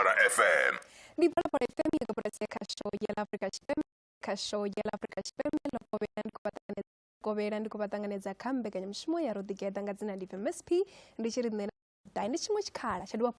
Phalaphala FM. Ndi Phalaphala FM ya koporasi ya khasho ya ḽa Afrika Tshipembe, khasho ya ḽa Afrika Tshipembe ḽo kovhela ndi khou vha ṱanganedza kovhela ndi khou vha ṱanganedza kha mbekanyamushumo ya Ro Ḓigeḓa nga dzina ndi MSP ndi tshi ri nṋe na ndi tshiṅwe tshikhala tsha dovha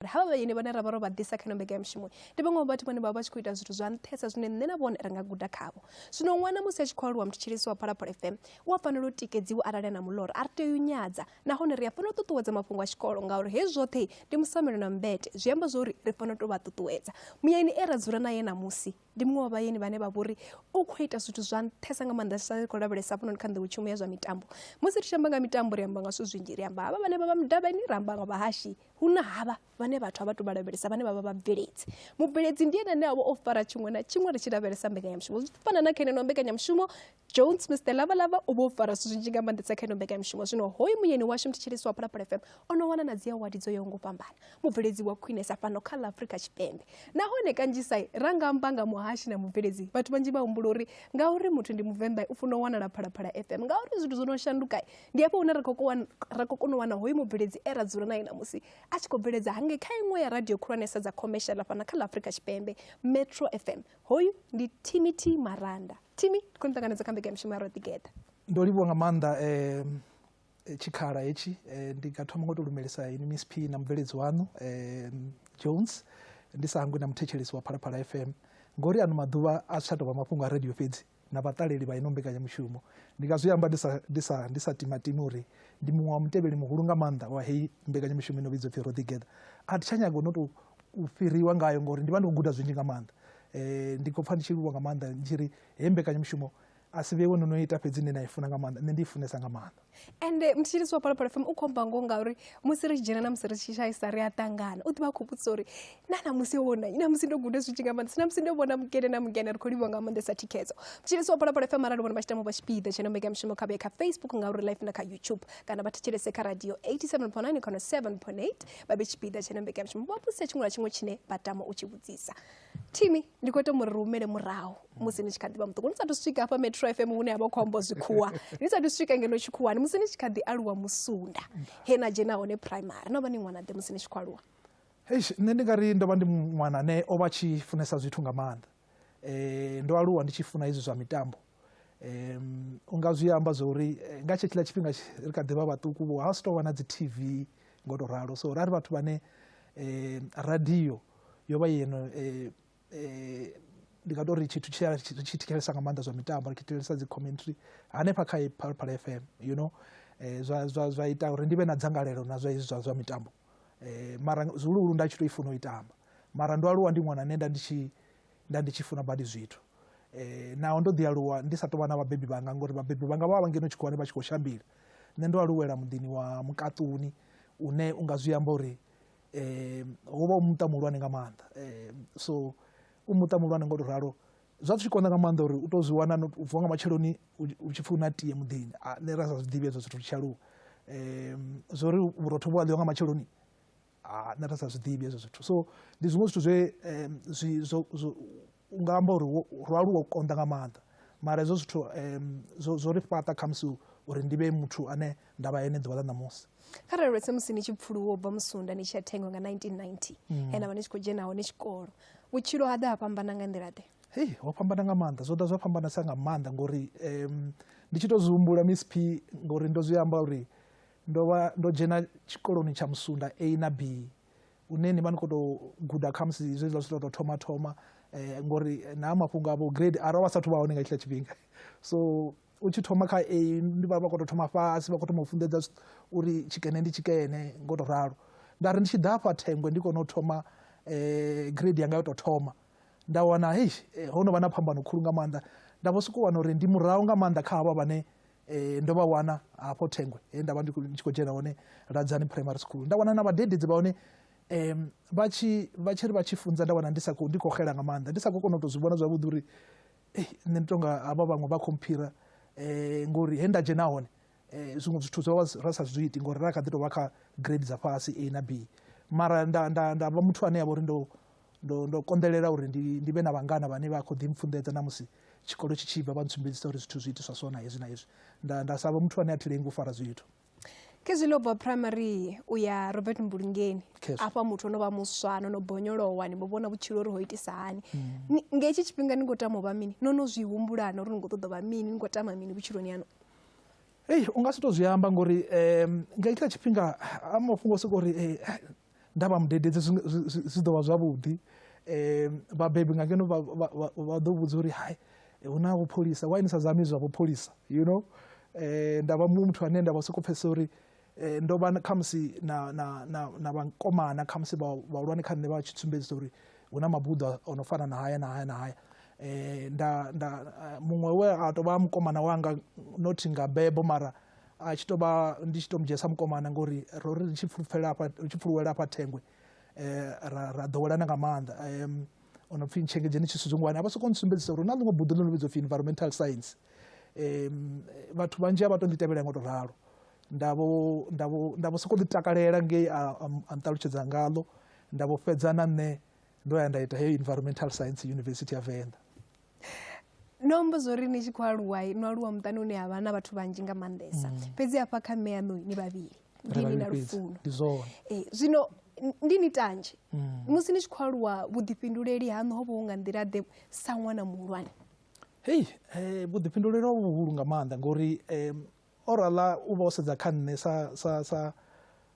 havha vhaeni vhane ra vha ro vha ḓisa kha ino mbekanyamushumo ndi vhaṅwe vha vhathu vhane vha vha tshi khou ita zwithu zwa nṱhesa zwine nṋe na vhone ri nga guda khavho. Zwino ṅwana musi a tshi khou aluwa muthetshelesi wa Phalaphala FM u a fanela u tikedziwa arali a na muloro, a ri tei u nyadza nahone ri a fanela u ṱuṱuwedza mafhungo a tshikolo ngauri hezwi zwoṱhe ndi musamelo na mmbete, zwi amba zwori ri fanela u tou vha ṱuṱuwedza. Muyeni e ra dzula naye ṋamusi ndi muṅwe wa vhaeni vhane vha vhori u khou ita zwithu zwa nṱhesa nga maanḓa sa khou lavhelesa hafhanoni kha nḓowetshumo ya zwa mitambo. Musi ri tshi amba nga mitambo ri amba nga zwithu zwinzhi, ri amba havha vhane vha vha mudavhani, ri amba nga vhahashi, hu na havha vhane vhathu a vha tou vha lavhelesa vhane vha vha vhabveledzi. Mubveledzi ndi ene ane a vha o fara tshiṅwe na tshiṅwe ri tshi lavhelesa mbekanyamushumo, zwi fana na kha ino mbekanyamushumo Jones Mr Lava Lava u vha o fara zwithu zwinzhi nga maanḓesa kha ino mbekanyamushumo. Zwino hoyu muyeni washu muthetshelesi wa Phalaphala FM o no wana na dzi awadi dzo yaho nga u fhambana, mubveledzi wa khwinesa fhano kha ḽa Afrika Tshipembe. Nahone kanzhisa ra nga amba nga muhashi na mubveledzi vhathu vhanzhi vha humbula uri ngauri muthu ndi muvenḓa u funa u wanala Phalaphala FM, ngauri zwithu zwo no shanduka ndi hafho hune ra khou kona u wana hoyu mubveledzi e ra dzula naye ṋamusi a tshi khou bveledza hangei kha iṅwe ya radio khulwanesa dza commercial fhano kha ḽa Afrika Tshipembe, Metro FM. Hoyu ndi Timothy Maranda. Timmy, ndi khou ni ṱanganedza kha mbekanyamushumo ya Ro Ḓigeḓa. Ndo livhuwa nga maanḓa tshikhala hetshi. Ndi nga thoma ngo to lumelisa inwi Miss P na mubveledzi waṋu Jones, ndi sa hangwi na muthetshelesi wa Phalaphala FM, ngori ano maḓuvha a zwi tsha tou vha mafhungo a radio fhedzi na vhaṱaleli vha ino mbekanyamushumo. Ndi nga zwi amba ndi sa timatimi uri ndi muṅwe wa mutevheli muhulu nga maanḓa wa heyi mbekanyamushumo ino vhidzwa pfhi Ro Ḓigeḓa. A thi tsha nyaga no tou u fhiriwa ngayo ngori ndi vha ndi khou guda zwinzhi nga maanḓa. Ndi khou pfha ndi tshi livhuwa nga maanḓa ndi tshi ri heyi mbekanyamushumo a si vheiwe no no ita fhedzi nṋe na i funa nga maanḓa, nṋe ndi i funesa nga maanḓa. Ende muthetshelesi wa Phalaphala FM u khou amba ngoho ngauri musi ri tshi dzhena na musi ri tshi shaisa ri a ṱangana, u ḓivha a khou vhudzisa uri na ṋamusi ho vhona ṋamusi ndo guda zwinzhi nga maanḓa, ṋamusi ndo vhona mukene na mukene, ri khou livhuwa nga maanḓesa thikhedzo. Muthetshelesi wa Phalaphala FM arali vhone vha tshi tama u vha tshipiḓa tsha ino mbekanyamushumo kha vhe kha Facebook ngauri live na kha YouTube kana vha thetshelese kha radio 87.9 kana 7.8 vha vhe tshipiḓa tsha ino mbekanyamushumo vha vhudzise tshiṅwe na tshiṅwe tshine vha tama u tshi vhudzisa. Timmy, ndi khou tama uri ri humele murahu musi ni tshi kha ḓi vha muṱuku, ni sathu swika hafha Metro FM hune ha vha khou amba zwikhuwa, ni sathu swika ngeno tshikhuwani, musi ni tshi kha ḓi aluwa Musunda he na dzhena hone primary, no vha ni ṅwana ḓe musi ni tshi khou aluwa? Eish, nṋe ndi nga ri ndo vha ndi ṅwana ane o vha tshi funesa zwithu nga maanḓa. Ndo aluwa ndi tshi funa hezwi zwa mitambo. U nga zwi amba zwa uri nga tshetshiḽa tshifhinga ri kha ḓi vha vhaṱuku vho ha si tou vha na dzi TV ngo to ralo, so ra ri vhathu vhane radio yo vha yeno ndi nga tori tshithu tshi tshi thetshelesa nga maanḓa zwa mitambo, ri tshi thetshelesa dzi commentary hanefha kha Phalaphala FM, you know, zwa zwa zwa ita uri ndi vhe na dzangalelo na zwa hezwi zwa zwa mitambo. Mara zwihuluhulu nda tshi to i funa u i tamba, mara ndo aluwa ndi ṅwana ane nda ndi tshi funa badi zwithu. Naho ndo ḓi aluwa ndi sa tou vha na vhabebi vhanga ngori vhabebi vhanga vha vha ngeno tshikhuwani vha tshi khou shambila, nṋe ndo aluwela muḓini wa Mukaṱuni une u nga zwi amba uri ho vha u muṱa muhulwane nga maanḓa. So u muṱa muhulwane ngo to ralo zwa zwi tshi konḓa nga maanḓa uri u to zwi wana u vuwa nga matsheloni u tshi pfhi u na tie muḓini, nṋe ra sa zwi ḓivhi hezwo zwithu ri tshi aluwa. Zwo uri vhurotho vhu a ḽiwa nga matsheloni, nṋe ra sa zwi ḓivhi hezwo zwithu. So ndi zwiṅwe zwithu zwe zwi zwo u nga amba uri ro aluwa u konḓa nga maanḓa, mara hezwo zwithu zwo ri fhaṱa khamusi uri ndi vhe muthu ane nda vha ene ḓuvha ḽa ṋamusi. Kharali lwese musi ni tshi pfuluwa u bva Musunda ni tshi ya Thengwe nga 1990 he na vha ni tshi khou dzhena hone tshikolo, vhutshilo ha ḓa ha fhambana nga nḓila ḓe? Hei, ho fhambana nga maanḓa, zwo ḓa zwa fhambanesa nga maanḓa ngori ndi tshi to zwi humbula Miss P, ngori ndo zwi amba uri ndo vha ndo dzhena tshikoloni tsha Musunda A na B, une ni vha ni khou tou guda khamusi zwezwiḽa zwithu tou thoma thoma, ngori na mafhungo avho grade R wa sathu vha hone nga tshiḽa tshifhinga. So u tshi thoma kha A ndi vha vha khou tou thoma fhasi, vha khou thoma u funḓedza uri tshikene ndi tshikene ngo to ralo. Nda ri ndi tshi ḓa hafha Thengwe ndi kone u thoma grade yanga yo tou thoma, nda wana hei ho no vha na phambano khulu nga maanḓa. Nda vho sokou wana uri ndi murahu nga maanḓa kha havha vhane ndo vha wana hafho Thengwe he nda vha ndi tshi khou dzhena hone Ladzani Primary School. Nda wana na vhadededzi vha hone vha tshi ri vha tshi funza nda wana ndi sa khou ndi khou xela nga maanḓa, ndi sa khou kona u tou zwi vhona zwavhuḓi uri nṋe ndi tonga havha vhaṅwe vha khou mphira, ngori he nda dzhena hone zwiṅwe zwithu zwo vha ra sa zwi iti ngori ra kha ḓi tou vha kha grade dza fhasi A na B. Mara nda nda nda vha muthu ane a vha uri ndo ndo ndo konḓelela uri ndi ndi vhe na vhangana vhane vha khou ḓi mpfunḓedza na musi tshikolo tshi tshi bva vha ntsumbedzisa uri zwithu zwi itiswa so na hezwi na hezwi, nda nda sa vha muthu ane a thi lengi u fara zwithu. Khezwi ḽo bva primary u ya Robert Mbulungeni afha muthu no vha muswa no no bonyolowa ni vhona vhutshilo uri ho itisa hani. Nga hetshi tshifhinga ni khou tama u vha mini? No no zwi humbula na uri ni khou ṱoḓa vha mini, ni khou tama mini vhutshiloni haṋu? Ei, u nga si to zwi amba ngori nga itshiḽa tshifhinga a mafhungo soko uri nda vha mudededzi zwi ḓo vha zwavhuḓi. Vhabebi nga ngeno vha ḓo vhudza uri hai hu na vhupholisa, why ni sa zami zwa vhupholisa, you know. Nda vha muthu ane nda vha soko pfesesa uri ndo vha khamusi na vhakomana khamusi vhahulwane kha nṋe vha tshi sumbedzisa uri hu na mabuḓo o no fana na haya na haya na haya. Nda muṅwe we a tou vha mukomana wanga not nga bebo mara a tshi tou vha ndi tshi tou mu dzhia sa mukomana ngori ro ri tshi pfulufhela hafha, ri tshi pfuluwela hafha Thengwe ra ḓowelana nga maanḓa. O no pfhi Ntshengedzeni Tshisudzungwane a vha soko nsumbedzisa uri hu na ḽiṅwe buḓo ḽi no vhidzwa upfhi environmental science. Vhathu vhanzhi a vha to ḽi tevhela ngo to ralo. Nda vho soko ḽi takalela ngei a nṱalutshedza ngaḽo, nda vho fhedza na nṋe ndo ya nda ita heyo environmental science University ya Venḓa. No amba zwo ri ni tshi khou aluwa, no aluwa muṱani une ha vha na vhathu vhanzhi nga maanḓesa. Fhedzi hafha kha mme aṋu ni vhavhili, ndini na Lufuno. Ndi zwone. Zwino ndi ni tanzhe. Musi ni tshi khou aluwa vhuḓifhinduleli haṋu ho vha hu nga nḓila ḓe sa ṅwana muhulwane? Hei, vhuḓifhinduleli ho vhuhulu nga maanḓa ngori orala u vha o sedza kha nṋe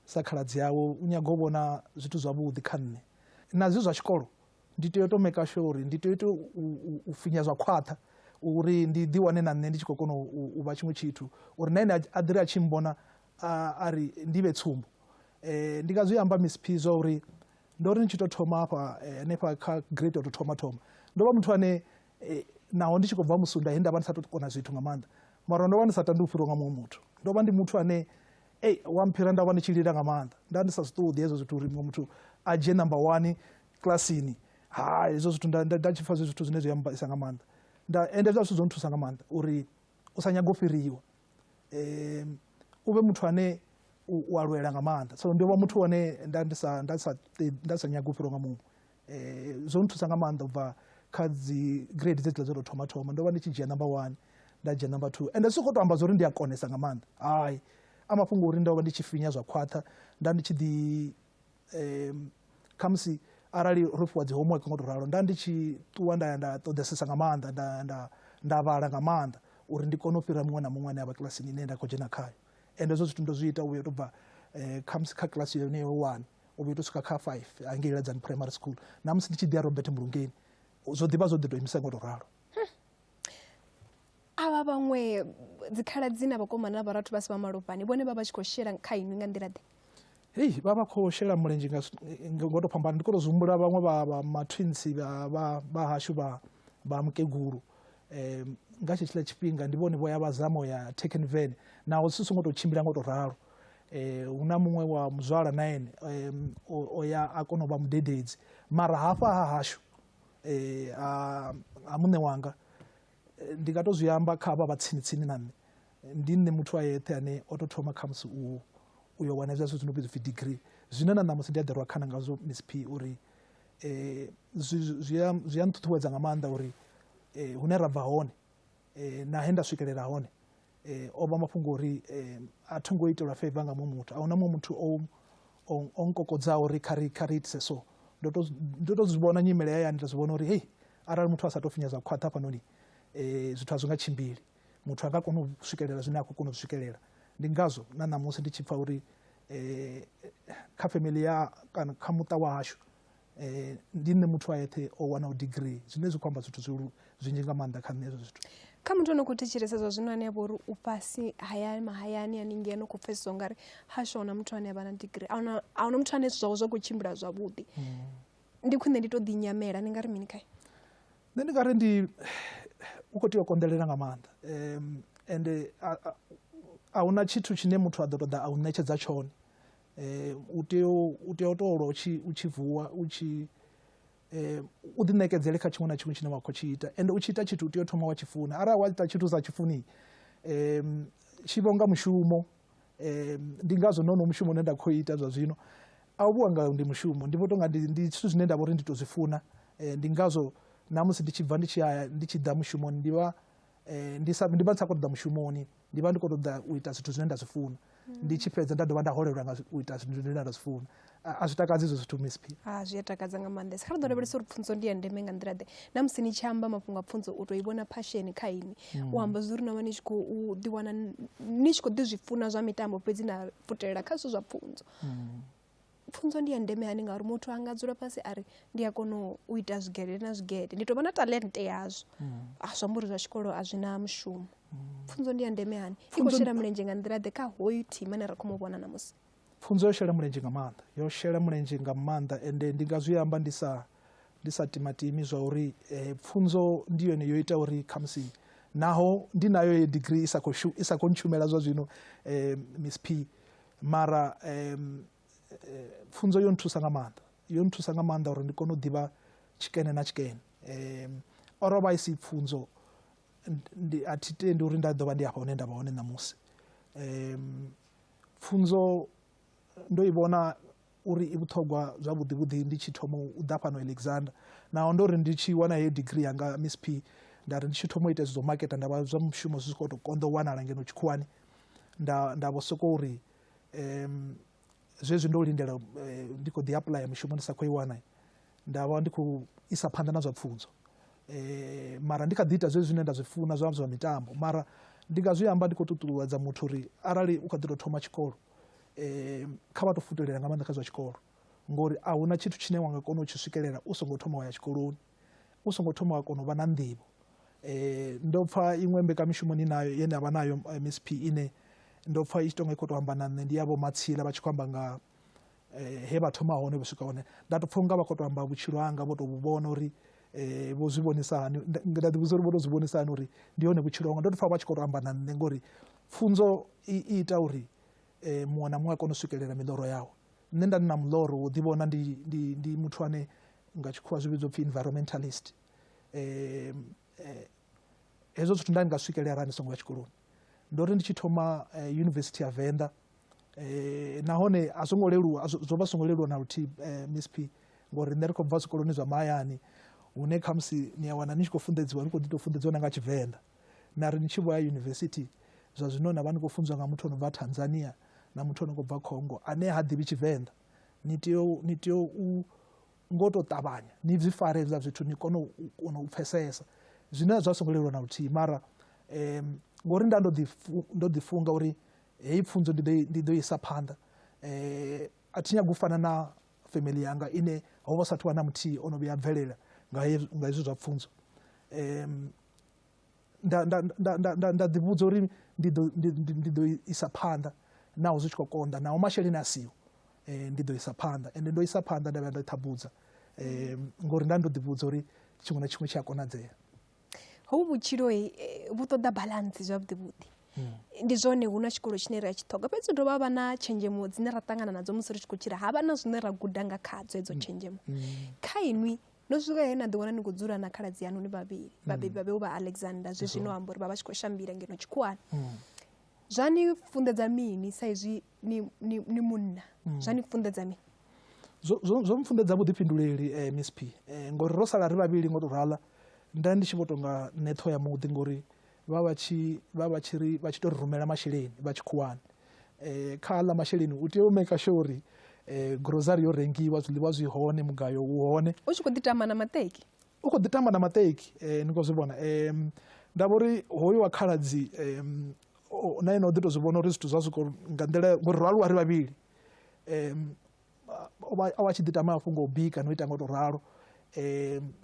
sa khaladzi yawe, u nyaga u vhona zwithu zwavhuḓi kha nṋe. Na zwi zwa tshikolo ndi tea u to make sure uri ndi tea u finya zwa khwaṱha uri ndi ḓi wane na nṋe ndi tshi khou kona u vha tshiṅwe tshithu, uri na ene a ḓiri a tshi mbona a ri ndi vhe tsumbo. Ndi nga zwi amba Miss P zwa uri ndo ri ndi tshi to thoma hafha hanefha kha grade ya u tou thoma thoma, ndo vha muthu ane naho ndi tshi khou bva musunda he nda vha ndi sa tou kona zwithu nga maanḓa, mara ndo vha ndi sa tandi u fhiriwa nga muṅwe muthu. Ndo vha ndi muthu ane wa mphira nda vha ndi tshi lila nga maanḓa, nda ndi sa zwi ṱoḓi hezwo zwithu uri muṅwe muthu a dzhie number 1 kilasini. Ha hezwo zwithu nda tshi pfa zwi zwithu zwine zwi a mbaisa nga maanḓa. Ende hezwo zwithu zwo nthusa nga maanḓa uri u sa nyaga u fhiriwa, u vhe muthu ane u a lwela nga maanḓa. So ndo vha muthu wane nda sa nyaga u fhiriwa nga muṅwe. Zwo nthusa nga maanḓa u bva kha dzi grade dzedziḽa dzo tou thoma thoma, ndo vha ndi tshi dzhia number 1, nda dzhia number 2. Ende zwi khou tou amba zwa uri ndi a konesa nga maanḓa, hai, a mafhungo uri ndo vha ndi tshi finya zwa khwaṱha, nda ndi tshi ḓi khamusi arali ro fhiwa dzi homework ngo to ralo, nda ndi tshi ṱuwa nda ya nda ṱoḓesesa nga maanḓa, nda vhala nga maanḓa uri ndi kone u fhira muṅwe na muṅwe ane a vha kilasini ine nda khou dzhena khayo. Ende hezwo zwithu ndo zwi ita u vhuya u tou bva khamusi kha kilasi yone yo 1 u vhuya u tou swika kha 5 hangei Ladzani Primary School. Na musi ndi tshi ḓi ya Robert Mbulungeni zwo ḓivha zwo ḓi tou imisa ngo to ralo. Avha vhaṅwe dzikhaladzi na vhakomana na vharathu vha si vha malofhani vhone vha vha tshi khou shela kha inwi nga nḓila ḓe? Hei, vha vha khou shela mulenzhe nga to fhambana. Ndi khou tou zwi humbula vhaṅwe vha matwins vha hashu vha mukegulu. Nga tshetshiḽa tshifhinga ndi vhone vho ya vha zama u ya Teckenven, naho zwi songo tou tshimbila ngo to ralo. Hu na muṅwe wa muzwala na ene o ya a kona u vha mudededzi, mara hafha ha hashu ha muṋe wanga ndi nga to zwi amba kha havha vha tsini tsini na nṋe, ndi nṋe muthu a yeṱhe ane o to thoma khamusi u yo wana hezwiḽa zwithu zwi no vhidzwa upfhi degree, zwine na ṋamusi ndi a ḓirwa khana ngazwo Miss P uri zwi a nṱuṱuwedza nga maanḓa uri hune ra bva hone na he nda swikelela hone o vha mafhungo uri a thi ngo itelwa favor nga muṅwe muthu, a huna muṅwe muthu o nkokodzaho uri kha ri itise so. Ndo to zwi vhona nyimele ya hayani, nda zwi vhona uri hei arali muthu a sa tou finya zwa khwaṱha hafhanoni zwithu a zwi nga tshimbili, muthu a nga kona u swikelela zwine a khou kona u swikelela. Ndi ngazwo na ṋamusi ndi tshi pfha uri kha family ya kana kha muṱa wa hashu ndi nṋe muthu a yeṱhe o wanaho degree, zwine zwi khou amba zwithu zwinzhi nga maanḓa kha nṋe hezwo zwithu. Kha muthu ano khou thetshelesa zwa zwino ane a vha uri u fhasi hayani mahayani haningei ano khou pfesesa ungari hashu ahuna muthu ane a vha na degree, ahuna muthu ane zwithu zwawe zwa khou tshimbila zwavhuḓi, ndi khwine ndi to ḓi nyamela, ni nga ri mini khae? Nṋe ndi nga ri ndi u khou tea u konḓelela nga maanḓa, ende a huna tshithu tshine muthu a ḓo ṱoḓa a u ṋetshedza tshone. U tea u tou lwa u tshi vuwa u tshi u ḓiṋekedzele kha tshiṅwe na tshiṅwe tshine wa khou tshi ita, ende u tshi ita tshithu u tea u thoma wa tshi funa. Arali wa ita tshithu u sa tshi funi tshi vho nga mushumo. Ndi ngazwo no mushumo une nda khou ita zwa zwino a u vhuwa nga ndi mushumo, ndi vho tou nga ndi zwithu zwine nda vha uri ndi tou zwi funa. Ndi ngazwo na musi ndi tshi bva ndi tshi ya ndi tshi ḓa mushumoni ndi vha ndi sa khou ṱoḓa mushumoni, ndi vha ndi khou ṱoḓa u ita zwithu zwine nda zwi funa. Ndi tshi fhedza nda dovha nda holelwa nga u ita zwithu zwine nda zwi funa. A zwi takadzi izwo zwithu Miss P. A zwi a takadza nga maanḓesa. Kha ri ḓo lavhelesa uri pfunzo ndi ya ndeme nga nḓila ḓe. Na musi ni tshi amba mafhungo a pfunzo u tou i vhona passion kha inwi. U amba zwi uri no vha ni tshi khou ḓiwana ni tshi khou ḓi zwi funa zwa mitambo fhedzi na futelela kha zwithu zwa pfunzo. Pfunzo ndi ya ndeme hani ngauri muthu a nga dzula fhasi a ri ndi a kona u ita zwigede na zwigede, ndi tou vha na talente yazwo. A zwi amba uri zwa tshikolo a zwi na mushumo. Pfunzo ndi ya ndeme hani? I khou shela mulenzhe nga nḓila ḓe kha hoyu team ane ra khou mu vhona ṋamusi? Pfunzo yo shela mulenzhe nga maanḓa, yo shela mulenzhe nga maanḓa, ende ndi nga zwi amba ndi sa timatimi zwa uri pfunzo ndi yone yo ita uri khamusi naho ndi nayo ye degree isa khou ntshumela zwa zwino Miss P, mara pfunzo yo nthusa nga maanḓa, yo nthusa nga maanḓa uri ndi kone u ḓivha tshikene na tshikene. Oro vha isi pfunzo ndi a thi tendi uri nda ḓo vha ndi afha hune nda vha hone ṋamusi. Pfunzo ndo i vhona uri i vhuṱhogwa zwavhuḓi vhuḓi ndi tshi thoma u ḓa fhano Alexander. Naho ndo ri ndi tshi wana heyo degree yanga Miss P, nda ri ndi tshi thoma u ita zwo maketa nda vha zwa mushumo zwi khou tou konḓa u wanala ngeno tshikhuwani, nda vho sokou uri zwezwi ndo lindela ndi khou ḓi apply mishumo ndi sa khou i wana, nda vha ndi khou isa phanḓa na zwa pfunzo. Mara ndi kha ḓi ita zwezwi zwine nda zwi funa zwa mitambo. Mara ndi nga zwi amba ndi khou ṱuṱuwedza muthu uri arali u kha ḓi tou thoma tshikolo, kha vha tou futelela nga maanḓa kha zwa tshikolo, ngori a huna tshithu tshine wa nga kona u tshi swikelela u songo thoma wa ya tshikoloni, u songo thoma wa kona u vha na nḓivho. Ndo pfa iṅwe mbekamishumo ni nayo ye nda vha nayo Miss P, ine ndo pfa i tshi tonga i khou tou amba na nṋe, ndi ya vho Matsila vha tshi khou amba nga he vha thoma hone vho swika hone. Nda tou pfa unga vha khou tou amba vhutshilo hanga, vho tou vhona uri vho zwi vhonisa hani. Nda ḓi vhudza uri vho tou zwi vhonisa hani uri ndi hone vhutshilo hanga. Ndo tou pfa vha tshi khou tou amba na nṋe ngori pfunzo i ita uri muṅwe na muṅwe a kone u swikelela miḽoro yawe. Nṋe nda ndi na muḽoro wo ḓi vhona ndi muthu ane nga tshikhuwa zwi vhidzwa upfhi environmentalist. Hezwo zwithu nda nga swikelela arali ndi songo ya tshikoloni. Ndo ri ndi tshi thoma University ya Venḓa, nahone a zwo ngo leluwa, zwo vha songo leluwa na luthihi Miss P, ngori nṋe ri khou bva zwikoloni zwa mahayani hune khamusi ni a wana ni tshi khou funḓedziwa, ni khou ḓi tou funḓedziwa na nga Tshivenḓa. Na ri ni tshi vho ya university zwa zwino na vha ni khou funzwa nga muthu o no bva Tanzania na muthu o no khou bva Congo ane ha ḓivhi Tshivenḓa. Ni tea u ngo to ṱavhanya ni zwi fare hezwiḽa zwithu ni kone u pfesesa, zwine zwa songo leluwa na luthihi. Mara ngori nda ndo ḓi funga uri heyi pfunzo ndi ḓo isa phanḓa, a thi nyagi u fana na family yanga ine ho vha sathu vha na muthihi ono vhuya bvelela nga hezwi zwa pfunzo. Nda ḓi vhudza uri ndi ḓo isa phanḓa naho zwi tshi khou konḓa, naho masheleni a siho, ndi ḓo isa phanḓa. Ende ndo isa phanḓa nda vhuya nda ṱhabudza, ngori nda ndo ḓi vhudza uri tshiṅwe na tshiṅwe tshi a konadzea. Hovhu vhutshilo vhu ṱoḓa balance zwavhuḓi vhuḓi. Ndi zwone hu na tshikolo tshine ra tshi ṱhoga, fhedzi dovha vha na tshenzhemo dzine ra ṱangana nadzo musi ri tshi khou tshila, ha vha na zwine ra guda nga khadzo hedzo tshenzhemo. Kha inwi no swika he na ḓiwana ni khou dzula na khaladzi yanu ni vhavhili, vhabebi vha vheu vha Alexander, zwe zwino amba uri vha vha tshi khou shambila ngeno tshikhuwani. Zwa ni funḓedza mini sa izwi ni munna? Zwa ni funḓedza mini? Zwo mpfunḓedza vhuḓifhinduleli Miss P, ngori ro sala ri vhavhili ngo tou rala. Nda ndi tshi vho tonga nṋe ṱhoho ya muḓi, ngori vha tshi tou ri rumela masheleni vha tshikhuwani. Kha aḽa masheleni u tea u maker sure uri grocery yo rengiwa, zwiḽiwa zwi hone, mugayo u hone. U tshi khou ḓi tamba na maṱeki? U khou ḓi tamba na maṱeki, ni khou zwi vhona. Nda vha uri hoyu wa khaladzi na ene o ḓi tou zwi vhona uri zwithu zwa zwi khou nga nḓila, ngori ro aluwa ri vhavhili. O vha tshi ḓi tama mafhungo o bika no ita nga u tou ralo.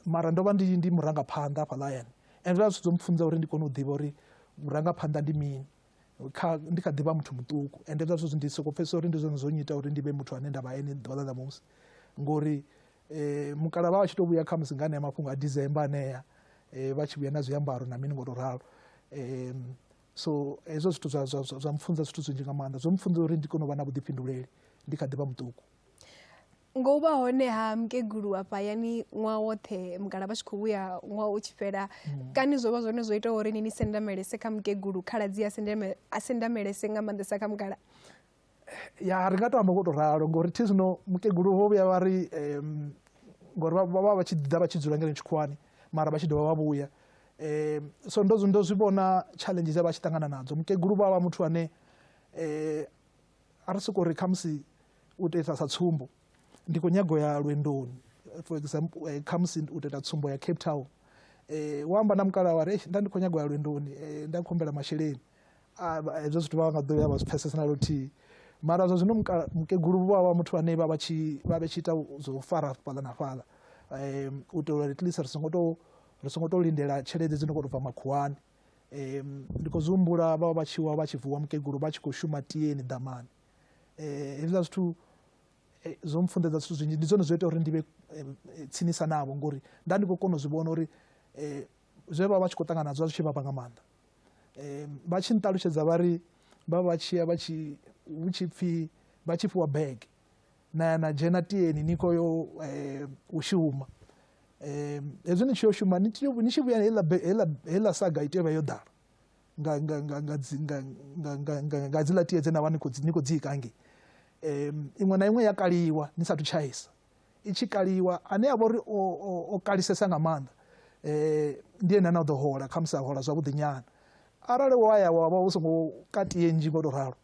Mara ndo vha ndi murangaphanḓa hafhaḽa hayani. Ende zwa zwithu zwo mpfunza uri ndi kone u ḓivha uri vhurangaphanḓa ndi mini. Ndi kha ḓivha muthu muṱuku, ende zwa zwithu ndi soko pfesesa uri ndi zwone zwo nnyita uri ndi vhe muthu ane nda vha ene ḓuvha ḽa ṋamusi. Ngori mukala vha tshi to vhuya khamusi nga anea mafhungo a December anea, vha tshi vhuya na zwiambaro na mini ngo to ralo. So hezwo zwithu zwa mpfunza zwithu zwinzhi nga maanḓa. Zwo mpfunza uri ndi kone u vha na vhuḓifhinduleli ndi kha ḓivha muṱuku. Ngo vha hone ha mukegulu afha hayani ṅwaha woṱhe, mukala vha tshi khou vhuya ṅwaha u tshi fhela, kani zwo vha zwone zwo ita uri ni sendamelese kha mukegulu, khaladzi a sendamelese nga maanḓesa kha mukala? Ya, ri nga to amba ngo to ralo, ngori thi zwino mukegulu vho vhuya vha ri ngori vha vha tshi ḓa vha tshi dzula ngeno tshikhuwani, mara vha tshi dovha vha vhuya. So ndo zwi vhona challenges vha tshi ṱangana nadzo. Mukegulu vha vha muthu ane A ri soko ri khamusi u tou ita sa tsumbo, ndi khou nyago ya lwendoni, for example, khamusi u tou ita tsumbo ya Cape Town, wa amba na mukalaha wa ri nda ndi khou nyago ya lwendoni, nda khou humbela masheleni, hezwo zwithu vha nga ḓo vhuya vha zwi pfesesa na luthihi. Mara zwa zwino mukegulu vha vha muthu ane vha tshi ita zwo fara fhaḽa na fhaḽa, u itela uri at least ri songo tou lindela tshelede dzi no khou tou bva makhuwani. Ndi khou zwi humbula vha vha tshi wa vha tshi vuwa mukegulu vha tshi khou shuma tieni ḓamani. Hezwiḽa zwithu zwo mpfunḓedza zwithu zwinzhi, ndi zwone zwo ita uri ndi vhe tsinisa navho, ngori nda ndi khou kona u zwi vhona uri zwe vha vha tshi khou ṱangana nazwo zwi tshi vhavha nga maanḓa. Vha tshi nṱalutshedza vha ri vha vha tshi ya vha tshi hu tshi pfhi vha tshi fhiwa bag na ya na dzhena tieni ni khou yo u shuma. Hezwi ni tshi yo shuma ni tea ni tshi vhuya heiḽa saga i tea u vha yo ḓala nga dziḽa tie dze na vha ni khou dzi ika hangei. Iṅwe na iṅwe ya kaliwa ni sathu tshaisa, i tshi kaliwa ane a vha uri o kalisesa nga maanḓa ndi ene ane a ḓo hola, khamusi a hola zwavhuḓi nyana. Arali wa ya wa vha u songo katie nnzhi ngo to ralo,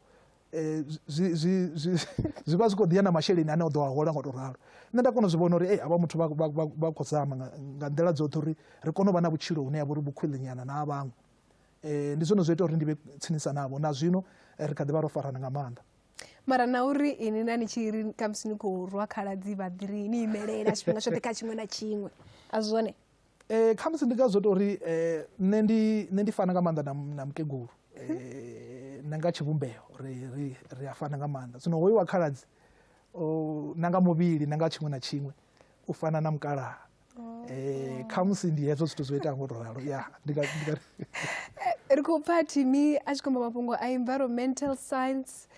zwi vha zwi khou ḓi ya na masheleni ane o ḓo a hola ngo to ralo. Nṋe nda kona u zwi vhona uri havha muthu vha khou zama nga nḓila dzoṱhe uri ri kone u vha na vhutshilo hune ha vha uri vhu khwine nyana na ha vhaṅwe. Ndi zwone zwo ita uri ndi vhe tsinisa navho, na zwino ri kha ḓi vha ro farana nga maanḓa. Mara na uri ini na ni tshi ri khamusi ni khou rwa khaladzi vha ḓi ri ni imelela tshifhinga tshoṱhe kha tshiṅwe na tshiṅwe, a zwi zwone? Khamusi ndi nga zwo tou uri nṋe ndi fana nga maanḓa na mukegulu, na nga tshivhumbeo ri a fana nga maanḓa. Zwino hoyu wa khaladzi na nga muvhili na nga tshiṅwe na tshiṅwe u fana na mukalaha. Khamusi ndi hezwo zwithu zwo itaho ngo to ralo. Ya, ndi nga Ri khou pfa Timmy a tshi khou amba mafhungo a environmental science,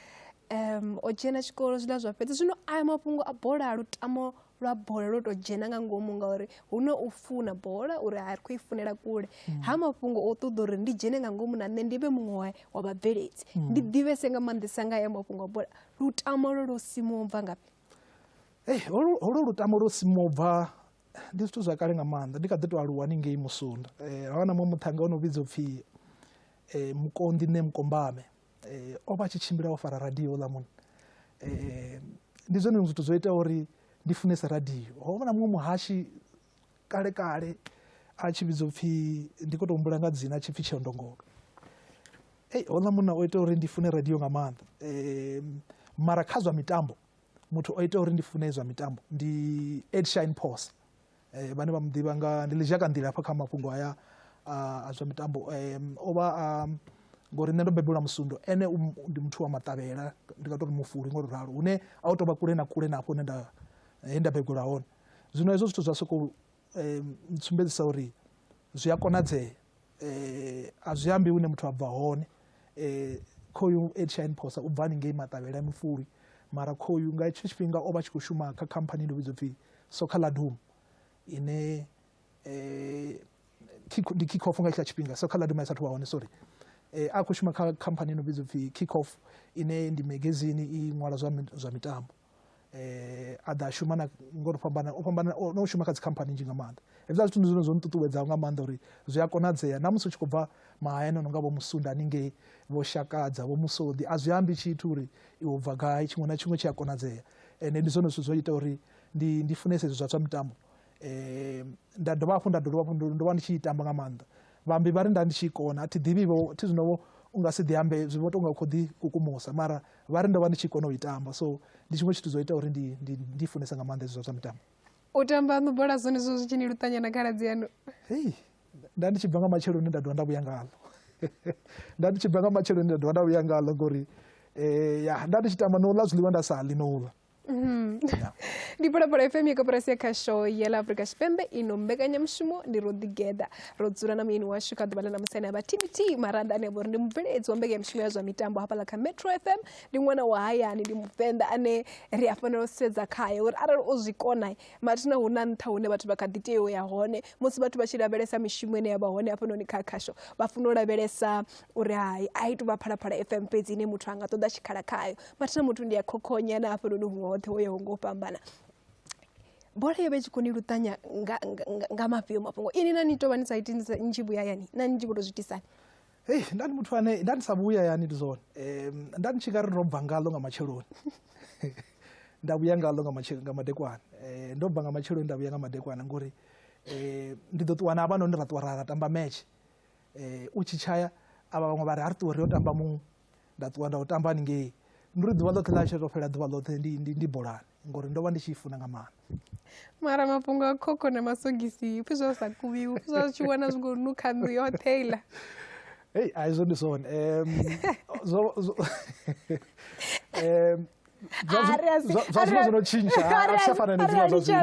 o dzhena tshikolo zwiḽa zwa fhedza. Zwino aya mafhungo a bola, lutamo lwa bola lwo tou dzhena nga ngomu, ngauri hu na u funa bola uri ha ri khou i funela kule. Ha mafhungo o ṱoḓa uri ndi dzhene nga ngomu na nṋe ndi vhe muṅwe wa vhabveledzi, ndi ḓivhese nga maanḓesa nga haya mafhungo a bola. Lutamo lwo lwo simuwa bva ngafhi? Holu lutamo lwo simuwa bva ndi zwithu zwa kale nga maanḓa, ndi kha ḓi tou aluwa haningei Musunda. Ha vha na muṅwe muṱhannga o no vhidzwa upfhi Mukonḓi nṋe Mukombame, o vha a tshi tshimbila o fara radio houḽa munna. Ndi zwone zwithu zwo itaho uri ndi funese radio. Ho vha na muṅwe muhashi kale kale a tshi vhidzwa upfhi, ndi khou tou humbula nga dzina, a tshi pfhi Tshiondongolo. Houḽa munna o ita uri ndi fune radio nga maanḓa. Mara kha zwa mitambo, muthu o ita uri ndi fune zwa mitambo ndi Edshine Phosa, vhane vha mu ḓivha nga ndi ḽizhaka nḓila hafha kha mafhungo aya a zwa mitambo. O vha ngori nṋe ndo bebelwa Musundo, ene ndi muthu wa maṱavhela, ndi nga tou ri mufuli ngo to ralo, hune a u tou vha kule na kule na hafho hune nda bebelwa hone. Zwino hezwo zwithu zwa sokou ntsumbedzisa uri zwi a konadzea, a zwi ambi hune muthu a bva hone. Khoyu Edshine Phosa u bva haningei maṱavhela mufuli, mara khoyu nga hetsho tshifhinga o vha tshi khou shuma kha khamphani ino vhidzwa upfhi Soccer Laduma, ine ndi kick off nga hetshiḽa tshifhinga. Soccer Laduma i sathu vha hone, sorry. A khou shuma kha khamphani ino vhidzwa upfhi Kick Off, ine ndi magazine i ṅwala zwa mitambo. A ḓa a shuma na ngori fhambana, o fhambana, o no shuma kha dzi khamphani nnzhi nga maanḓa. Hezwiḽa zwithu ndi zwone zwo nṱuṱuwedzaho nga maanḓa uri zwi a konadzea na musi u tshi khou bva mahayani o no nga vho Musunda haningei, vho Shakadza, vho Musodi, a zwi ambi tshithu uri iwe u bva gai, tshiṅwe na tshiṅwe tshi a konadzea. Ende ndi zwone zwithu zwo ita uri ndi funese hezwi zwa mitambo. Nda dovha hafhu ndo vha ndi tshi tamba nga maanḓa. Vhaambi vha ri nda ndi tshi kona, a thi ḓivhi vho, thi zwino vho u nga si ḓi ambe, zwi vho tou nga u khou ḓi kukumusa, mara vha ri ndo vha ndi tshi kona u i tamba. So ndi tshiṅwe tshithu zwo ita uri ndi funese nga maanḓa hezwi zwa mitambo. U tamba haṋu bola zwone zwo zwi tshi ni luṱanya na khaladzi yaṋu? Hei, nda ndi tshi bva nga matsheloni nda dovha nda vhuya ngaḽo. Nda ndi tshi bva nga matsheloni nda dovha nda vhuya ngaḽo, ngori ya nda ndi tshi tamba no ḽa zwiḽiwa nda sa ḽi no ḽa. Ndi Phalaphala FM ya koporasi ya khasho ya ḽa Afrika Tshipembe. Ino mbekanyamushumo ndi ro ḓigeḓa, ro dzula na muyeni washu kha ḓuvha ḽa ṋamusi ane a vha Timmy T Maranda, ane a vha uri ndi mubveledzi wa mbekanyamushumo ya zwa mitambo hafhaḽa kha Metro FM. Ndi ṅwana wa hayani, ndi muvenḓa ane ri a fanela u sedza khaye uri arali o zwi kona mathina hu na nṱha hune vhathu vha kha ḓi tea u ya hone. Musi vhathu vha tshi lavhelesa mishumo ine ya vha hone hafhanoni kha khasho, vha funa u lavhelesa uri hai a i tou vha Phalaphala FM fhedzi ine muthu a nga ṱoḓa tshikhala khayo, mathina muthu ndi a khokhonya na hafhanoni huṅwe hoṱhe ho yaho ngo fhambana. Bola yo vha i tshi khou ni luṱanya nga mafhio mafhungo? Ini na ni tou vha ni sa iti ni tshi vhuya hayani, na ni tshi vho tou zwi itisani? Hey, nda ndi muthu ane nda ndi sa vhuya yani ndi zwone. Nda ndi tshi nga ri ndo bva ngaḽo nga matsheloni. Nda vhuya ngaḽo nga madekwana. Ndo bva nga matsheloni nda vhuya nga madekwana ngori ndi ḓo ṱuwa na havhanoni ra ṱuwa ra tamba match. U tshi tshaya avha vhaṅwe vha ri a ri ṱuwe ri yo tamba muṅwe. Nda ṱuwa nda u tamba haningei. Ndi uri ḓuvha ḽoṱhe ḽa tshi to fhela ḓuvha ḽoṱhe ndi bolani ngori ndo vha ndi tshi funa nga maanḓa. Mara mafhungo a khokho na masogisi upfi zwa sa kuvhiwi, upfi zwa tshi wana zwi khou nukha nnḓu yoṱhe iḽa. Hey, a izwo ndi zwone. Zwa zwino zwo no tshintsha, a tsha fana na hezwiḽa zwa zwino.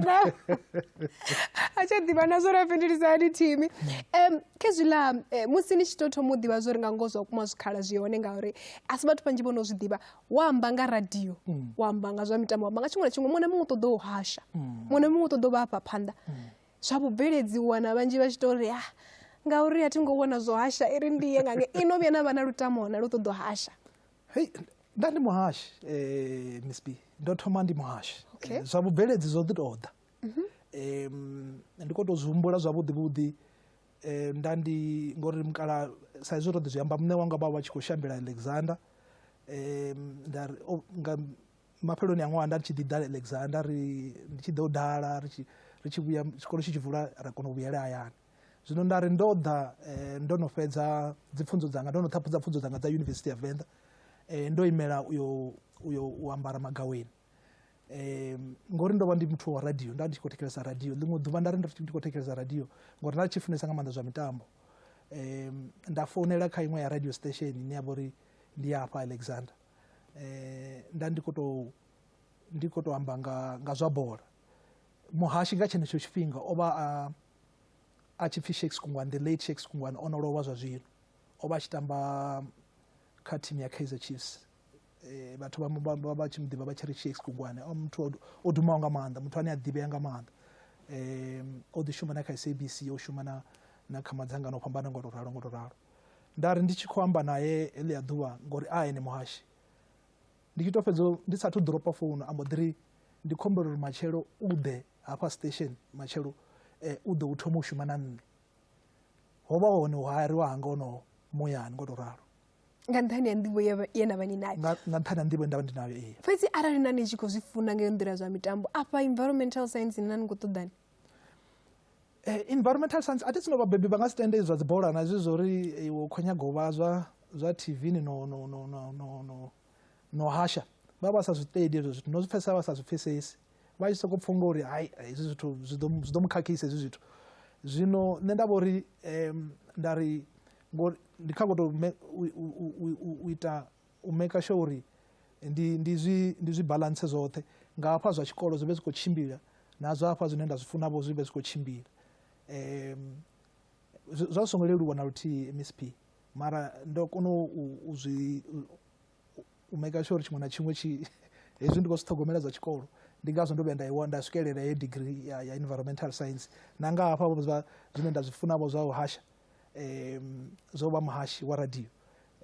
A tsha ḓivha na zwo ri a fhindulisa hani thimi. Khezwiḽa musi ni tshi tou thoma u ḓivha zwo ri nga ngoho zwa vhukuma zwikhala zwi hone ngauri a si vhathu vhanzhi vho no zwi ḓivha. Wa amba nga radio, wa amba nga zwa mitambo, wa amba nga tshiṅwe na tshiṅwe, muṅwe na muṅwe u ṱoḓa u hasha, muṅwe na muṅwe u ṱoḓa u vha afha phanḓa. Zwa vhubveledzi u wana vhanzhi vha tshi tou ri ah ngauri a thi ngo wana zwo hasha i ri ndi ye nga ngei. Ino vhuya na vha na lutamo na lu ṱoḓa u hasha? Hei, nda ndi muhashi, Miss B. Ndo thoma ndi muhashi. Zwa vhubveledzi zwo ḓi tou ḓa. Ndi khou tou zwi humbula zwavhuḓi vhuḓi. Nda ndi ngori mukala sa izwi ro ḓi zwi amba muṋe wanga vha vha tshi khou shambela Alexander. Nda ri nga mafheloni a ṅwaha nda ndi tshi ḓi ḓa Alexander, ri ndi tshi ḓo dala ri tshi vhuya tshikolo tshi tshi vula ra kona u vhuyela hayani. Zwino nda ri ndo ḓa ndo no fhedza dzipfunzo dzanga, ndo no ṱhaphudza pfunzo dzanga dza Yunivesithi ya Venḓa, ndo imela uyo u ambara magaweni. Ngori ndo vha ndi muthu wa radio, nda ndi tshi khou thetshelesa radio. Ḽiṅwe ḓuvha nda ri ndi khou thetshelesa radio ngori nda tshi funesa nga maanḓa zwa mitambo. Nda founela kha iṅwe ya radio station ine ya vha uri ndi ya hafha Alexander. Nda ndi khou tou amba nga zwa bola. Muhashi nga tshenetsho tshifhinga o vha a tshi pfi Shakes Kungwani, the late Shakes Kungwani, o no lovha zwa zwino. O vha a tshi tamba kha thimu ya Kaizer Chiefs. Vhathu vha tshi muḓivha vha tshi ri Shakes Kungwani, o muthu o dumaho nga maanḓa, muthu ane a ḓivhea nga maanḓa. O ḓi shuma na kha SABC, o shuma na kha madzangano o fhambanaho ngo tou ralo ngo tou ralo. Nda ri ndi tshi khou amba naye heḽia ḓuvha ngori a ene muhashi, ndi tshi to fhedza ndi sathu dropa founu a mbo ḓi ri ndi khou humbela uri matshelo u ḓe hafha station, matshelo u ḓo u thoma u shuma na nṋe. Ho vha hone u hayariwa hanga honoho muyani ngo tou ralo. Nga nṱhani ha nḓivho ye na vha ni nayo. Nga nṱhani ha nḓivho ye nda vha ndi nayo, ee. Fhedzi arali na ni tshi khou zwi funa nga iyo nḓila zwa mitambo, afha environmental science na ni khou ṱoḓani? Environmental science a thi tsino vhabebi vha nga si tende zwa dzibola na hezwi zwa uri iwe u khou nyaga u vha zwa TV ni no hasha. Vha vha sa zwi tedi hezwo zwithu, no zwi pfesesa vha sa zwi pfesesi. Vha tshi sokou pfha uri hai hezwi zwithu zwi ḓo mu khakhisa hezwi zwithu. Zwino nṋe nda vha uri nda ri ngori ndi kha tou u ita u maker sure uri ndi zwi balance zwoṱhe. Nga hafha zwa tshikolo zwi vhe zwi khou tshimbila na zwa hafha zwine nda zwi funa vho zwi vhe zwi khou tshimbila. Zwa zwi songo leluwa na luthihi Miss P, mara ndo kona u zwi u maker sure uri tshiṅwe na tshiṅwe tshi hezwi ndi khou zwi ṱhogomela zwa tshikolo. Ndi ngazwo ndo vhuya nda swikelela heyi degree ya environmental science. Na nga hafha zwa zwine nda zwi funa vho zwa u hasha, zwo vha muhashi wa radio,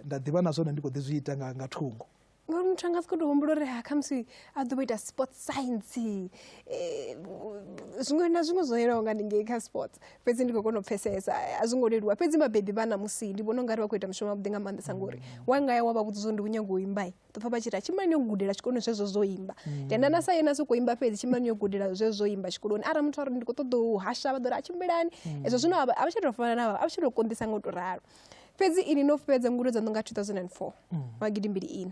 nda ḓivha na zwone ndi khou ḓi zwi ita nga thungo. Ngauri muthu a nga sokou tou humbula uri ha khamusi a ḓo vha ita sports science, zwiṅwe na zwiṅwe zwo yelaho nga haningei kha sports, fhedzi ndi khou kona u pfesesa a zwo ngo leluwa. Fhedzi vhabebi vha ṋamusi ndi vhona ungari vha khou ita mushumo wavhuḓi nga maanḓesa ngori wa nga ya wa vha vhudza uri ndi khou nyaga u imba, ḓo pfha vha tshi ri tshimbilani yo gudela tshikoloni zwezwo zwo imba. Tenda na sa yena sokou imba fhedzi, tshimbilani yo gudela zwezwo zwo imba tshikoloni. Arali muthu a ri ndi khou ṱoḓa u hasha vha ḓo ri a tshimbilani. Ezwo zwino a vha tsha tou fana na vha, a vha tsha tou konḓisa nga u tou ralo. Fhedzi ini no fhedza ngudo dzaṋu nga 2004, wa gidimbili ina.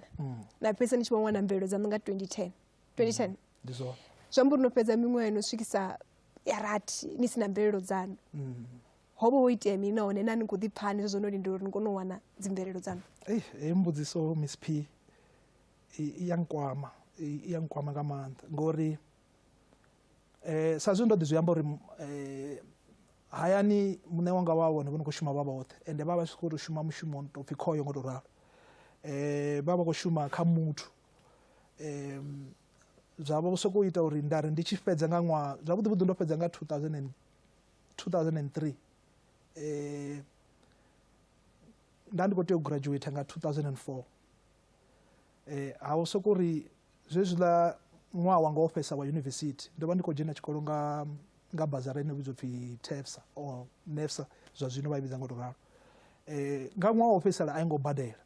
Na fhedza ni tshi vho wana mvelelo dzaṋu nga 2010. 2010. Ndi zwone. Zwi amba uri no fhedza miṅwaha ino swikisa ya rathi ni si na mvelelo dzaṋu. Ho vha ho itea mini nahone na ni khou ḓi pfha hani zwezwo no lindela uri ni kone u wana dzimvelelo dzaṋu? Ei, heyi mbudziso Miss P i ya nkwama, i ya nkwama nga maanḓa ngori sa zwi ndo ḓi zwi amba uri hayani muṋe wanga wa vhone vho no khou shuma vha vhoṱhe, ende vha vha tshi khou tou shuma mushumo no tou pfhi khoyo ngo tou ralo. Vha vha khou shuma kha muthu. Zwa vho sokou ita uri nda ri ndi tshi fhedza nga ṅwaha zwavhuḓi vhuḓi ndo fhedza nga 2003. Nda ndi khou tea u graduate nga 2004. Ha u sokou ri zwezwiḽa ṅwaha wanga wo fhesa wa yunivesithi, ndo vha ndi khou dzhena tshikolo nga bazara ine vhidzwa upfhi TEFSA or NEFSA zwa zwino vha i vhidza ngo tou ralo. Nga ṅwaha wo fhedzisela a i ngo badela,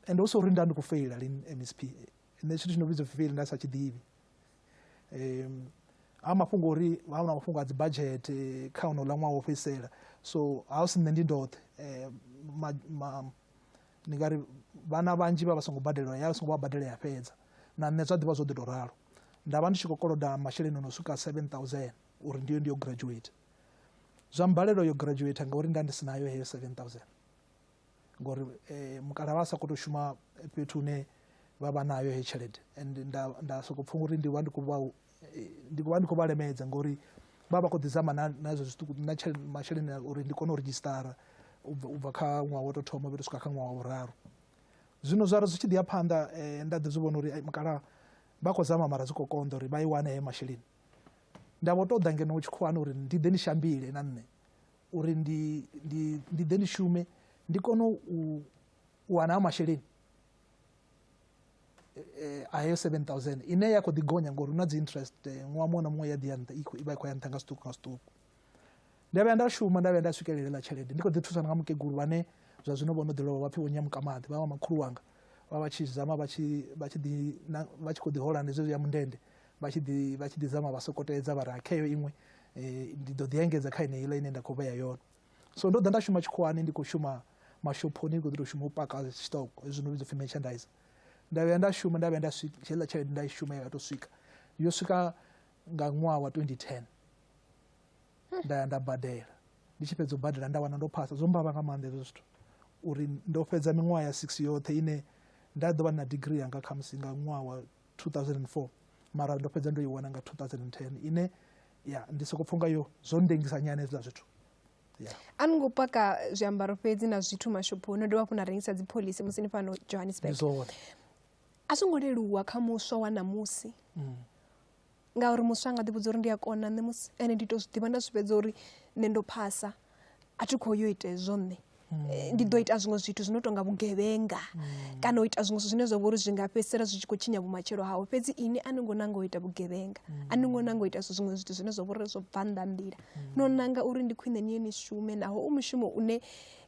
ende hu si uri nda ndi khou feila lini MSP. Nṋe tshithu tshi no vhidzwa fail nda sa tshi ḓivhi. Ha mafhungo uri ha na mafhungo a dzi budget kha honouḽa ṅwaha wo fhedzisela, so ha si nṋe ndi ndoṱhe, ndi nga ri vhana vhanzhi vha vha songo badelwa, ya songo vha badela ya fhedza, na nṋe zwa ḓivha zwo ḓi tou ralo. Nda vha ndi tshi khou koloda masheleni ono swika 7000 uri ndiyo ndi yo graduate. Zwa mbalelo yo graduate ngauri nda ndi sinayo heyo 7000, ngori mukala vha sa khou tou shuma fhethu hune vha vha nayo heyo tshelede, and nda soko pfha uri ndi vha ndi khou vha ndi vha ndi khou vha lemedza, ngori vha vha khou ḓi zama na hezwo zwiṱuku na masheleni uri ndi kone u redzhisitara u bva kha ṅwaha wa tou thoma u swika kha ṅwaha wa vhuraru. Zwino zwa ri zwi tshi ḓi ya phanḓa, nda ḓi zwi vhona uri mukala vha khou zama mara zwi khou konḓa uri vha i wane heyo masheleni. Nda vho ṱoḓa ngeno tshikhuwani uri ndi ḓe ndi shambile na nṋe, uri ndi ḓe ndi shume ndi kone u wana masheleni a heyo 7000 ine ya khou ḓi gonya ngori hu na dzi interest ṅwaha muṅwe na muṅwe ya ḓi ya nṱha, i vha i khou ya nṱha nga zwiṱuku nga zwiṱuku. Nda vhuya nda shuma, nda vhuya nda swikelela heiḽa tshelede, ndi khou ḓi thusana nga mukegulu vhane zwa zwino vho no ḓi lovha, vha pfhi Vho Nyamukamadi, vha vha makhulu wanga, vha vha tshi zama vha tshi vha tshi khou ḓi hola zwezwi ya mundende, vha tshi ḓi zama vha sokotedza vha ri kheyo iṅwe ndi ḓo ḓi engedza kha yeneiḽa ine nda khou vhea yone. So ndo ḓa nda shuma tshikhuwani, ndi khou shuma mashophoni, ndi khou ḓi tou shuma u paka stock, hezwi no vhidzwa pfhi merchandise. Nda vhuya nda shuma, nda vhuya nda swika heiḽa tshelede nda i shuma ya tou swika, yo swika nga ṅwaha wa 2010. Nda ya nda badela, ndi tshi fhedza u badela nda wana ndo phasa. Zwo mbavha nga maanḓa hezwo zwithu, uri ndo fhedza miṅwaha ya 6 yoṱhe ine nda ḓo vha na degree yanga khamusi nga ṅwaha wa 2004, mara ndo fhedza ndo i wana nga 2010, ine ya ndi soko pfha unga yo zwo ndengisa nyana hezwiḽa zwithu. A ni ngo paka zwiambaro fhedzi na zwithu mashophoni, no dovha hafhu na rengisa dzi pholisi musi ni fhano Johannesburg. A zwo ngo leluwa kha muswa wa ṋamusi, ngauri muswa a nga ḓi vhudza uri ndi a kona nṋe musi, ende ndi to zwi ḓivha nda zwi fhedza uri nṋe ndo phasa, a thi khou yo ita hezwo nṋe. Ndi ḓo ita zwiṅwe zwithu zwino tonga vhugevhenga, kana u ita zwiṅwe zwithu zwine zwa vha uri zwi nga fhedzisela zwi tshi khou tshinya vhumatshelo hawe. Fhedzi ini a ni ngo nanga u ita vhugevhenga, a ni ngo nanga u ita zwiṅwe zwithu zwine zwa vha uri zwo bva nnḓa nḓila. No nanga uri ndi khwine ni ye ni shume, naho u mushumo une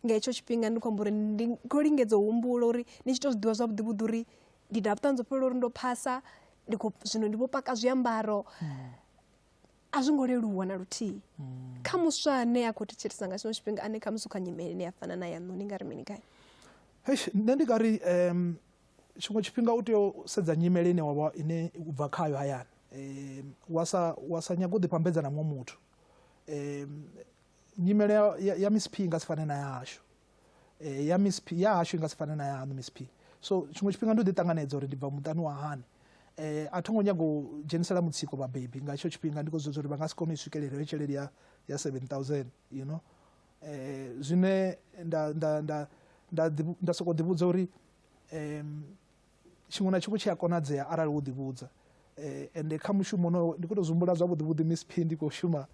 nga hetsho tshifhinga ndi khou amba uri ndi khou lingedza u humbula uri ni tshi to zwi ḓivha zwavhuḓi vhuḓi uri ndi na vhuṱanzi ho fhelela uri ndo phasa, ndi khou zwino ndi vho paka zwiambaro. A zwi ngo leluwa na luthihi. Kha muswa ane a khou thetshelesa nga tshiṅwe tshifhinga, ane khamusi kha nyimele ine ya fana na yaṋu, ni nga ri mini khae? Nṋe ndi nga ri tshiṅwe tshifhinga u tea u sedza nyimele ine wavha ine u bva khayo hayani, wa sa nyaga u ḓifhambedza na muṅwe muthu. Nyimele ya Miss P nga si fane na ya hashu, ya Miss P ya hashu i nga si fane na ya haṋu Miss P. So tshiṅwe tshifhinga ndi u ḓi ṱanganedza uri ndi bva muṱani wa hani. A tho ngo nyaga u dzhenisela mutsiko vhabebi nga hetsho tshifhinga, ndi khou zwi ḓivha uri vha nga si kone u i swikelela heyo tshelede ya 7000, you know. Zwine nda sokou ḓivhudza uri tshiṅwe na tshiṅwe tshi a konadzea arali wo ḓivhudza. Ende kha mushumo no ndi khou tou zwi humbula zwavhuḓi vhuḓi Miss P, ndi khou shuma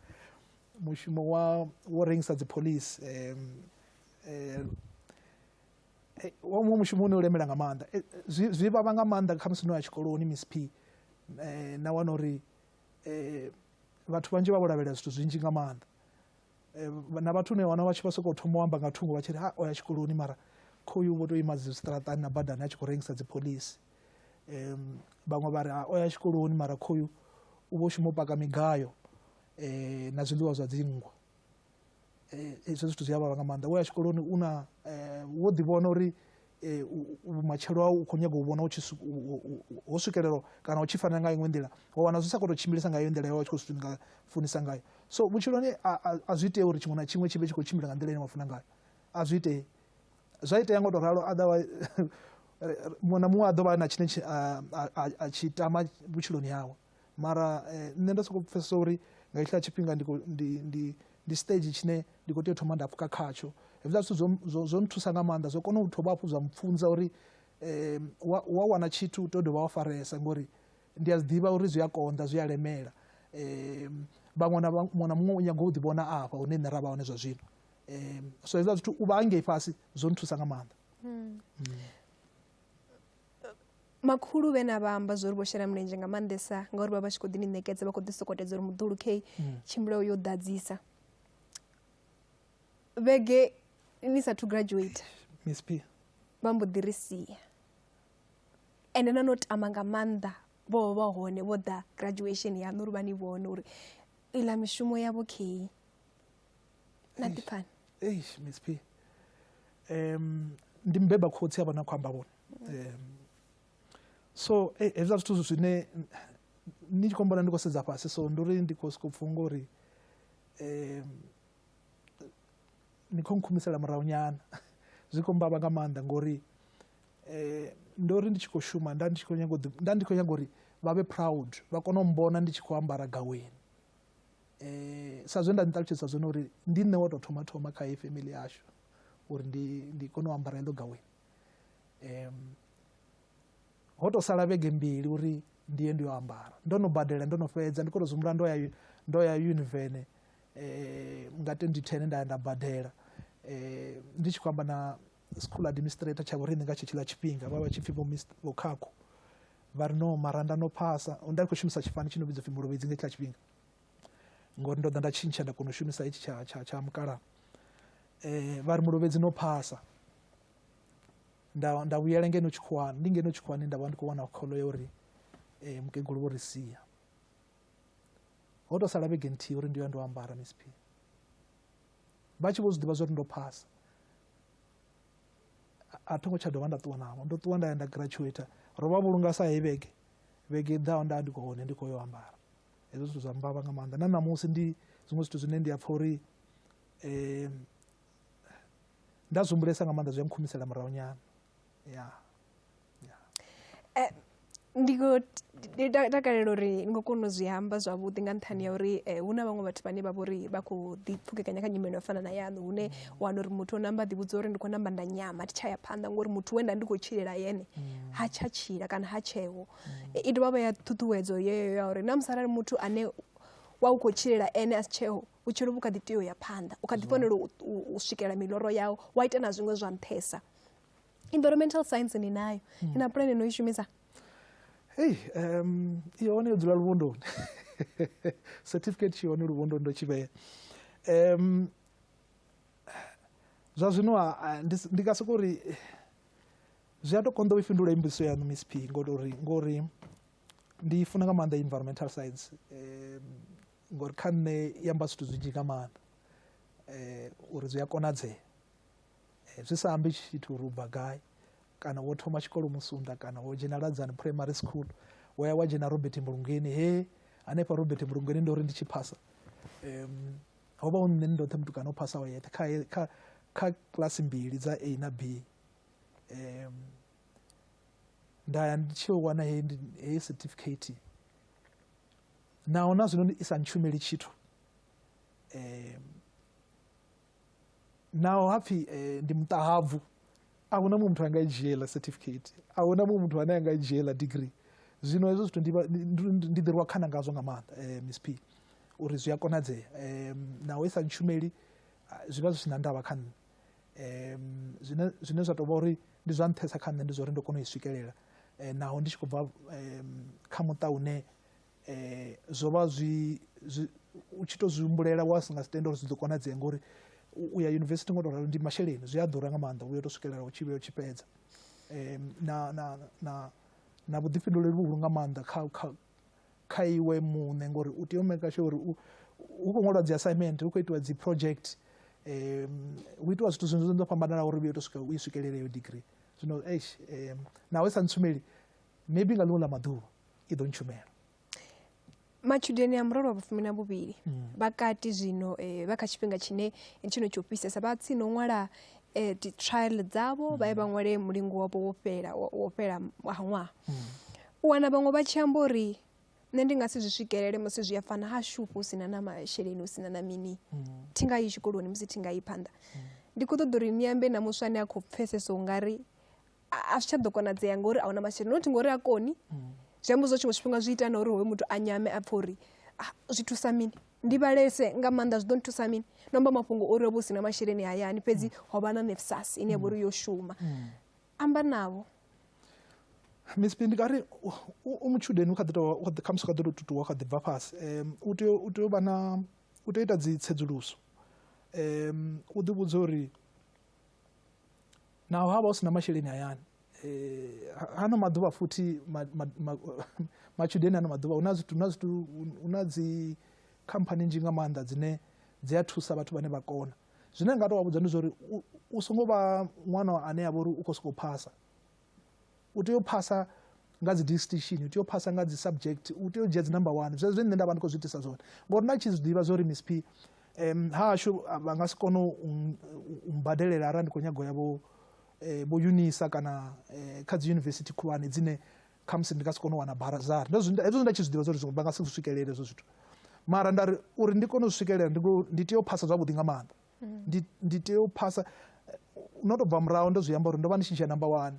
mushumo wa wo rengisa dzi pholisi, wa muṅwe mushumo une u lemela nga maanḓa, zwi vhavha nga maanḓa khamusi no ya tshikoloni Miss P, na wana uri vhathu vhanzhi vha vho lavhelela zwithu zwinzhi nga maanḓa, na vhathu une wana vha tshi vha sokou thoma u amba nga thungo vha tshi ri ha o ya tshikoloni mara khoyu vho tou ima dzi zwiṱaraṱani na badani a tshi khou rengisa dzi pholisi. Vhaṅwe vha ri ha o ya tshikoloni mara khoyu u vho shuma u paka migayo na zwiḽiwa zwa dzinngwa. Hezwo zwithu zwi a vhavha nga maanḓa. Wo ya tshikoloni u na wo ḓi vhona uri vhumatshelo hau u khou nyaga u vhona ho swikelelwa kana u tshi fanela nga iṅwe nḓila, wa wana zwi sa khou tou tshimbilisa nga iyo nḓila ye wa tshi khou zwi nga funisa ngayo. So vhutshiloni a zwi itei uri tshiṅwe na tshiṅwe tshi vhe tshi khou tshimbila nga nḓila ine wa funa ngayo, a zwi itei. Zwa itea ngo to ralo, otherwise muṅwe na muṅwe a ḓo vha na tshine a tshi tama vhutshiloni hawe. Mara nṋe ndo sokou pfesesa uri nga hetshiḽa tshifhinga ndi stage tshine ndi khou tea u thoma nda pfhuka khatsho. Hezwiḽa zwithu zwo nthusa nga maanḓa, zwo kona u dovha hafhu zwa mpfunza uri wa wana tshithu u tea u dovha wa faresa, ngori ndi a zwi ḓivha uri zwi a konḓa, zwi a lemela. Vhaṅwe na muṅwe na muṅwe u nyaga u ḓi vhona afha hune nṋe ra vha hone zwa zwino. So hezwiḽa zwithu u vha hangei fhasi zwo nthusa nga maanḓa. Makhulu vhe na vha amba zwori vho shela mulenzhe nga maanḓesa ngauri vha vha tshi khou ḓi ni ṋekedza, vha khou ḓi sokotedza uri muḓulu kei tshimbila yo ḓadzisa. Vhege Ni sathu graduate. Miss P. Vha mbo ḓi ri sia. Ende na no tama nga maanḓa vho vha hone vho ḓa graduation yaṋu uri vha ni vhone uri iḽa mishumo yavho kei. Na ḓipfani? Eish, Miss P. Ndi mbeba khotsi avha na khou amba vhone. So hezwiḽa zwithu zwine ni tshi khou mbona ndi khou sedza fhasi, so ndi uri ndi khou sokou pfha ngori ni khou nkhumisela murahu nyana. Zwi khou mbavha nga maanḓa ngori ndo ri ndi tshi khou shuma nda ndi tshi khou nyaga nda ndi khou nyaga uri vha vhe proud, vha kone u mbona ndi tshi khou ambara gaweni. Sa zwe nda ni ṱalutshedza zwone uri ndi nṋe wa tou thoma thoma kha heyi family yashu uri ndi kone u ambara heḽo gaweni. Ho to sala vhege mbili uri ndi ye ndi yo ambara, ndo no badela, ndo no fhedza, ndi khou tou zwi humbula ndo ya Univen nga 2010 nda ya nda badela. Ndi tshi khou amba na school administrator tsha vhoriṋe nga tshetshiḽa tshifhinga, vha vha tshi pfhi vho Khakhu, vha ri no mara nda no phasa. Nda ndi khou shumisa tshifani tshi no vhidzwa pfhi Mulovhedzi nga hetshiḽa tshifhinga, ngori ndo ḓa nda tshintsha nda kona u shumisa hetshi tsha mukalaha. Vha ri Mulovhedzi no phasa. Nda vhuyela ngeno tshikhuwani, ndi ngeno tshikhuwani nda vha ndi khou wana kholo ya uri mukegulu vho ri sia. Ho to sala vhege nthihi uri ndi yo ndo ambara Miss P. Vha tshi vho zwi ḓivha zwa uri ndo phasa. A tho ngo tsha dovha nda ṱuwa navho, ndo ṱuwa nda ya nda graduate. Ro vha vhulunga sa heyi vhege, vhege i ḓaho nda ndi khou hone ndi khou yo ambara. Hezwo zwithu zwa mbavha nga maanḓa. Na ṋamusi ndi zwiṅwe zwithu zwine ndi a pfha uri nda zwi humbulesa nga maanḓa, zwi a nkhumisela murahu nyana. Ndi khou takalela uri ni khou kona u zwi amba zwavhuḓi nga nṱhani ya uri hu na vhaṅwe vhathu vhane vha vhori vha khou ḓi pfukekanya kha nyimele yo fana na yaṋu, hune wana uri muthu o namba ḓi vhudza uri ndi khou namba nda nyama thi tsha ya phanḓa ngori muthu we nda ndi khou tshilela ene ha tsha tshila kana ha tsheho. I dovha vha ya ṱhuṱhuwedzo yeyo ya uri na musi arali muthu ane wa u khou tshilela ene a si tsheho, vhutshilo vhu kha ḓi tea u ya phanḓa, u kha ḓi fanela u swikela miloro yau, wa ita na zwiṅwe zwa nṱhesa. Environmental science ni nayo, ni na pulane no i shumisa? Hey, i hone yo dzula luvhondoni. Certificate tshi hone luvhondoni ndo tshi vhea. Zwa zwino ndi nga soko uri zwi a to konḓa u fhindula imbudziso yaṋu Miss P, ngori ndi funa nga maanḓa environmental science, ngori kha nṋe i amba zwithu zwinzhi nga maanḓa, uri zwi a konadzea. Zwi sa ambi tshithu uri u bva gai, kana wo thoma tshikolo Musunda, kana wo dzhena Ladzani Primary School, wo ya wa dzhena Robert Mbulungeni. He hanefha Robert Mbulungeni ndo ri ndi tshi phasa, ho vha hu nṋe ndi ndoṱhe mutukana o phasaho yeṱhe kha kilasi mbili dza A na B. Nda ya ndi tshi wana heyi certificate, naho na zwino i sa ntshumeli tshithu. Naho hapfi ndi muṱahabvu, a huna muṅwe muthu anga i dzhiela certificate, a huna muṅwe muthu ane anga i dzhiela degree. Zwino hezwo zwithu ndi ḓirwa khana ngazwo nga maanḓa, Miss P, uri zwi a konadzea. Naho i sa ntshumeli, zwi vha zwi si na ndavha kha nṋe. Zwine zwa tou vha uri ndi zwa nṱhesa kha nṋe ndi zwa uri ndo kona u i swikelela, naho ndi tshi khou bva kha muṱa une zwo vha zwi u tshi to zwi humbulela wa si nga si tende uri zwi ḓo konadzea, ngori u ya yunivesithi ngo to ralo ndi masheleni, zwi a ḓura nga maanḓa u ya to swikelela u tshi vhuya u tshi fhedza. Na vhuḓifhinduleli vhuhulu nga maanḓa kha iwe muṋe, ngori u tea u maker sure uri hu khou ṅwalwa dzi assignment, hu khou itiwa dzi project, hu itiwa zwithu zwinzhi zwo fhambananaho uri vhuye to swika u i swikelele iyo degree. Zwino eish, naho i sa ntshumeli, maybe nga ḽiṅwe ḽa maḓuvha i ḓo ntshumela. Matshudeni a murole wa vhufumi na vhuvhili vha kati zwino vha kha tshifhinga tshine tshino tsho fhisesa, vha tsini u ṅwala dzi trial dzavho, vha ye vha ṅwale mulingo wavho wo fhela wa ṅwaha. U wana vhaṅwe vha tshi amba uri nṋe ndi nga si zwi swikelele musi zwi a fana ha shufhu hu sina na masheleni, hu sina na mini, thi nga yi tshikoloni musi thi nga yi phanḓa. Ndi khou ṱoḓa uri ni ambe na muswa ane a khou pfesesa ungari a zwi tsha ḓo konadzea ngori a huna masheleni, not ngori a koni. Zwi amba zwa tshiṅwe tshifhinga zwi ita na uri hoyo muthu a nyame a pfhe uri zwi thusa mini, ndi vhalese nga maanḓa zwi ḓo nthusa mini. No amba mafhungo uri ho vha hu sina masheleni hayani, fhedzi ho vha na NSFAS ine ya vha uri yo shuma. Amba navho. Miss P, ndi nga ri u mutshudeni u kha ḓi tou, khamusi u kha ḓi tou tutuwa, u kha ḓi bva fhasi. U tea, u tea u vha na, u tea u ita dzi tsedzuluso. U ḓi vhudza uri Naho ha vha hu sina masheleni hayani, hano maḓuvha futhi matshudeni ano maḓuvha huna zwithu, huna dzi khamphani nnzhi nga maanḓa dzine dzi a thusa vhathu vhane vha kona. Zwine nga to vha vhudza ndi zwori u songo vha ṅwana ane a vha uri u khou sokou phasa. U tea u phasa nga dzi distinction, u tea u phasa nga dzi subject, u tea u dzhia dzi number 1. Zwezwo nṋe nda vha ndi khou zwi itisa zwone. Ngori nda tshi zwi ḓivha zwori Miss P hahashu vha nga si kone u mbadelela arali ndi khou nyaga u ya vho UNISA kana kha dzi university khulwane dzine khamusi ndi nga si kone u wana barazari. Hezwo nda tshi zwi ḓivha zwori vha nga si swikelele hezwo zwithu. Mara nda ri uri ndi kone u swikelela ndi tea u phasa zwavhuḓi nga maanḓa. Ndi tea u phasa, no to bva murahu ndo zwi amba uri ndo vha ndi tshi dzhia number 1,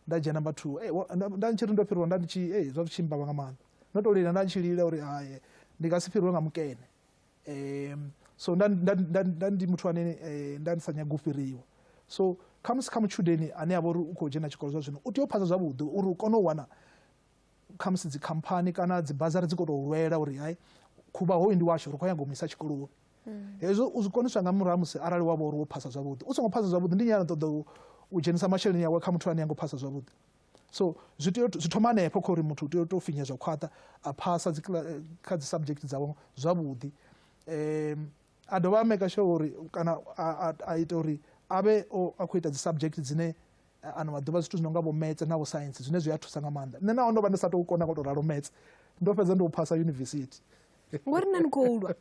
nda dzhia number 2. Nda tshi ri ndo fhiriwa nda ndi tshi zwa tshi mbavha nga maanḓa. Ndo to lila nda tshi lila uri hai ndi nga si fhiriwe nga mukene. So nda ndi muthu ane nda ndi sa nyagi u fhiriwa. So khamusi kha mutshudeni ane a vha uri u khou dzhena tshikolo zwa zwino u tea u phasa zwavhuḓi uri u kone u wana khamusi dzi khamphani kana dzi bazari dzi khou tou lwela uri hai khuvha hoyu ndi washu ri khou nyaga u mu isa tshikoloni. Hezwo u zwi koniswa nga murahu musi arali wa vha uri wo phasa zwavhuḓi. U songo phasa zwavhuḓi ndi nnyi ane a ṱoḓa u dzhenisa masheleni awe kha muthu ane a ngo phasa zwavhuḓi. So zwi tea zwi thoma hanefho kha uri muthu u tea u tou finya zwa khwaṱha a phasa kha dzi subject dzawe zwavhuḓi. A dovha a make sure uri kana a ita uri a vhe a khou ita dzi subject dzine ano maḓuvha zwithu zwi no nga vho maths na vho science zwine zwi a thusa nga maanḓa. Nṋe naho ndo vha ndi sa tou kona ngo tou ralo maths, ndo fhedza ndo phasa university. Ngori nṋe ni khou lwa.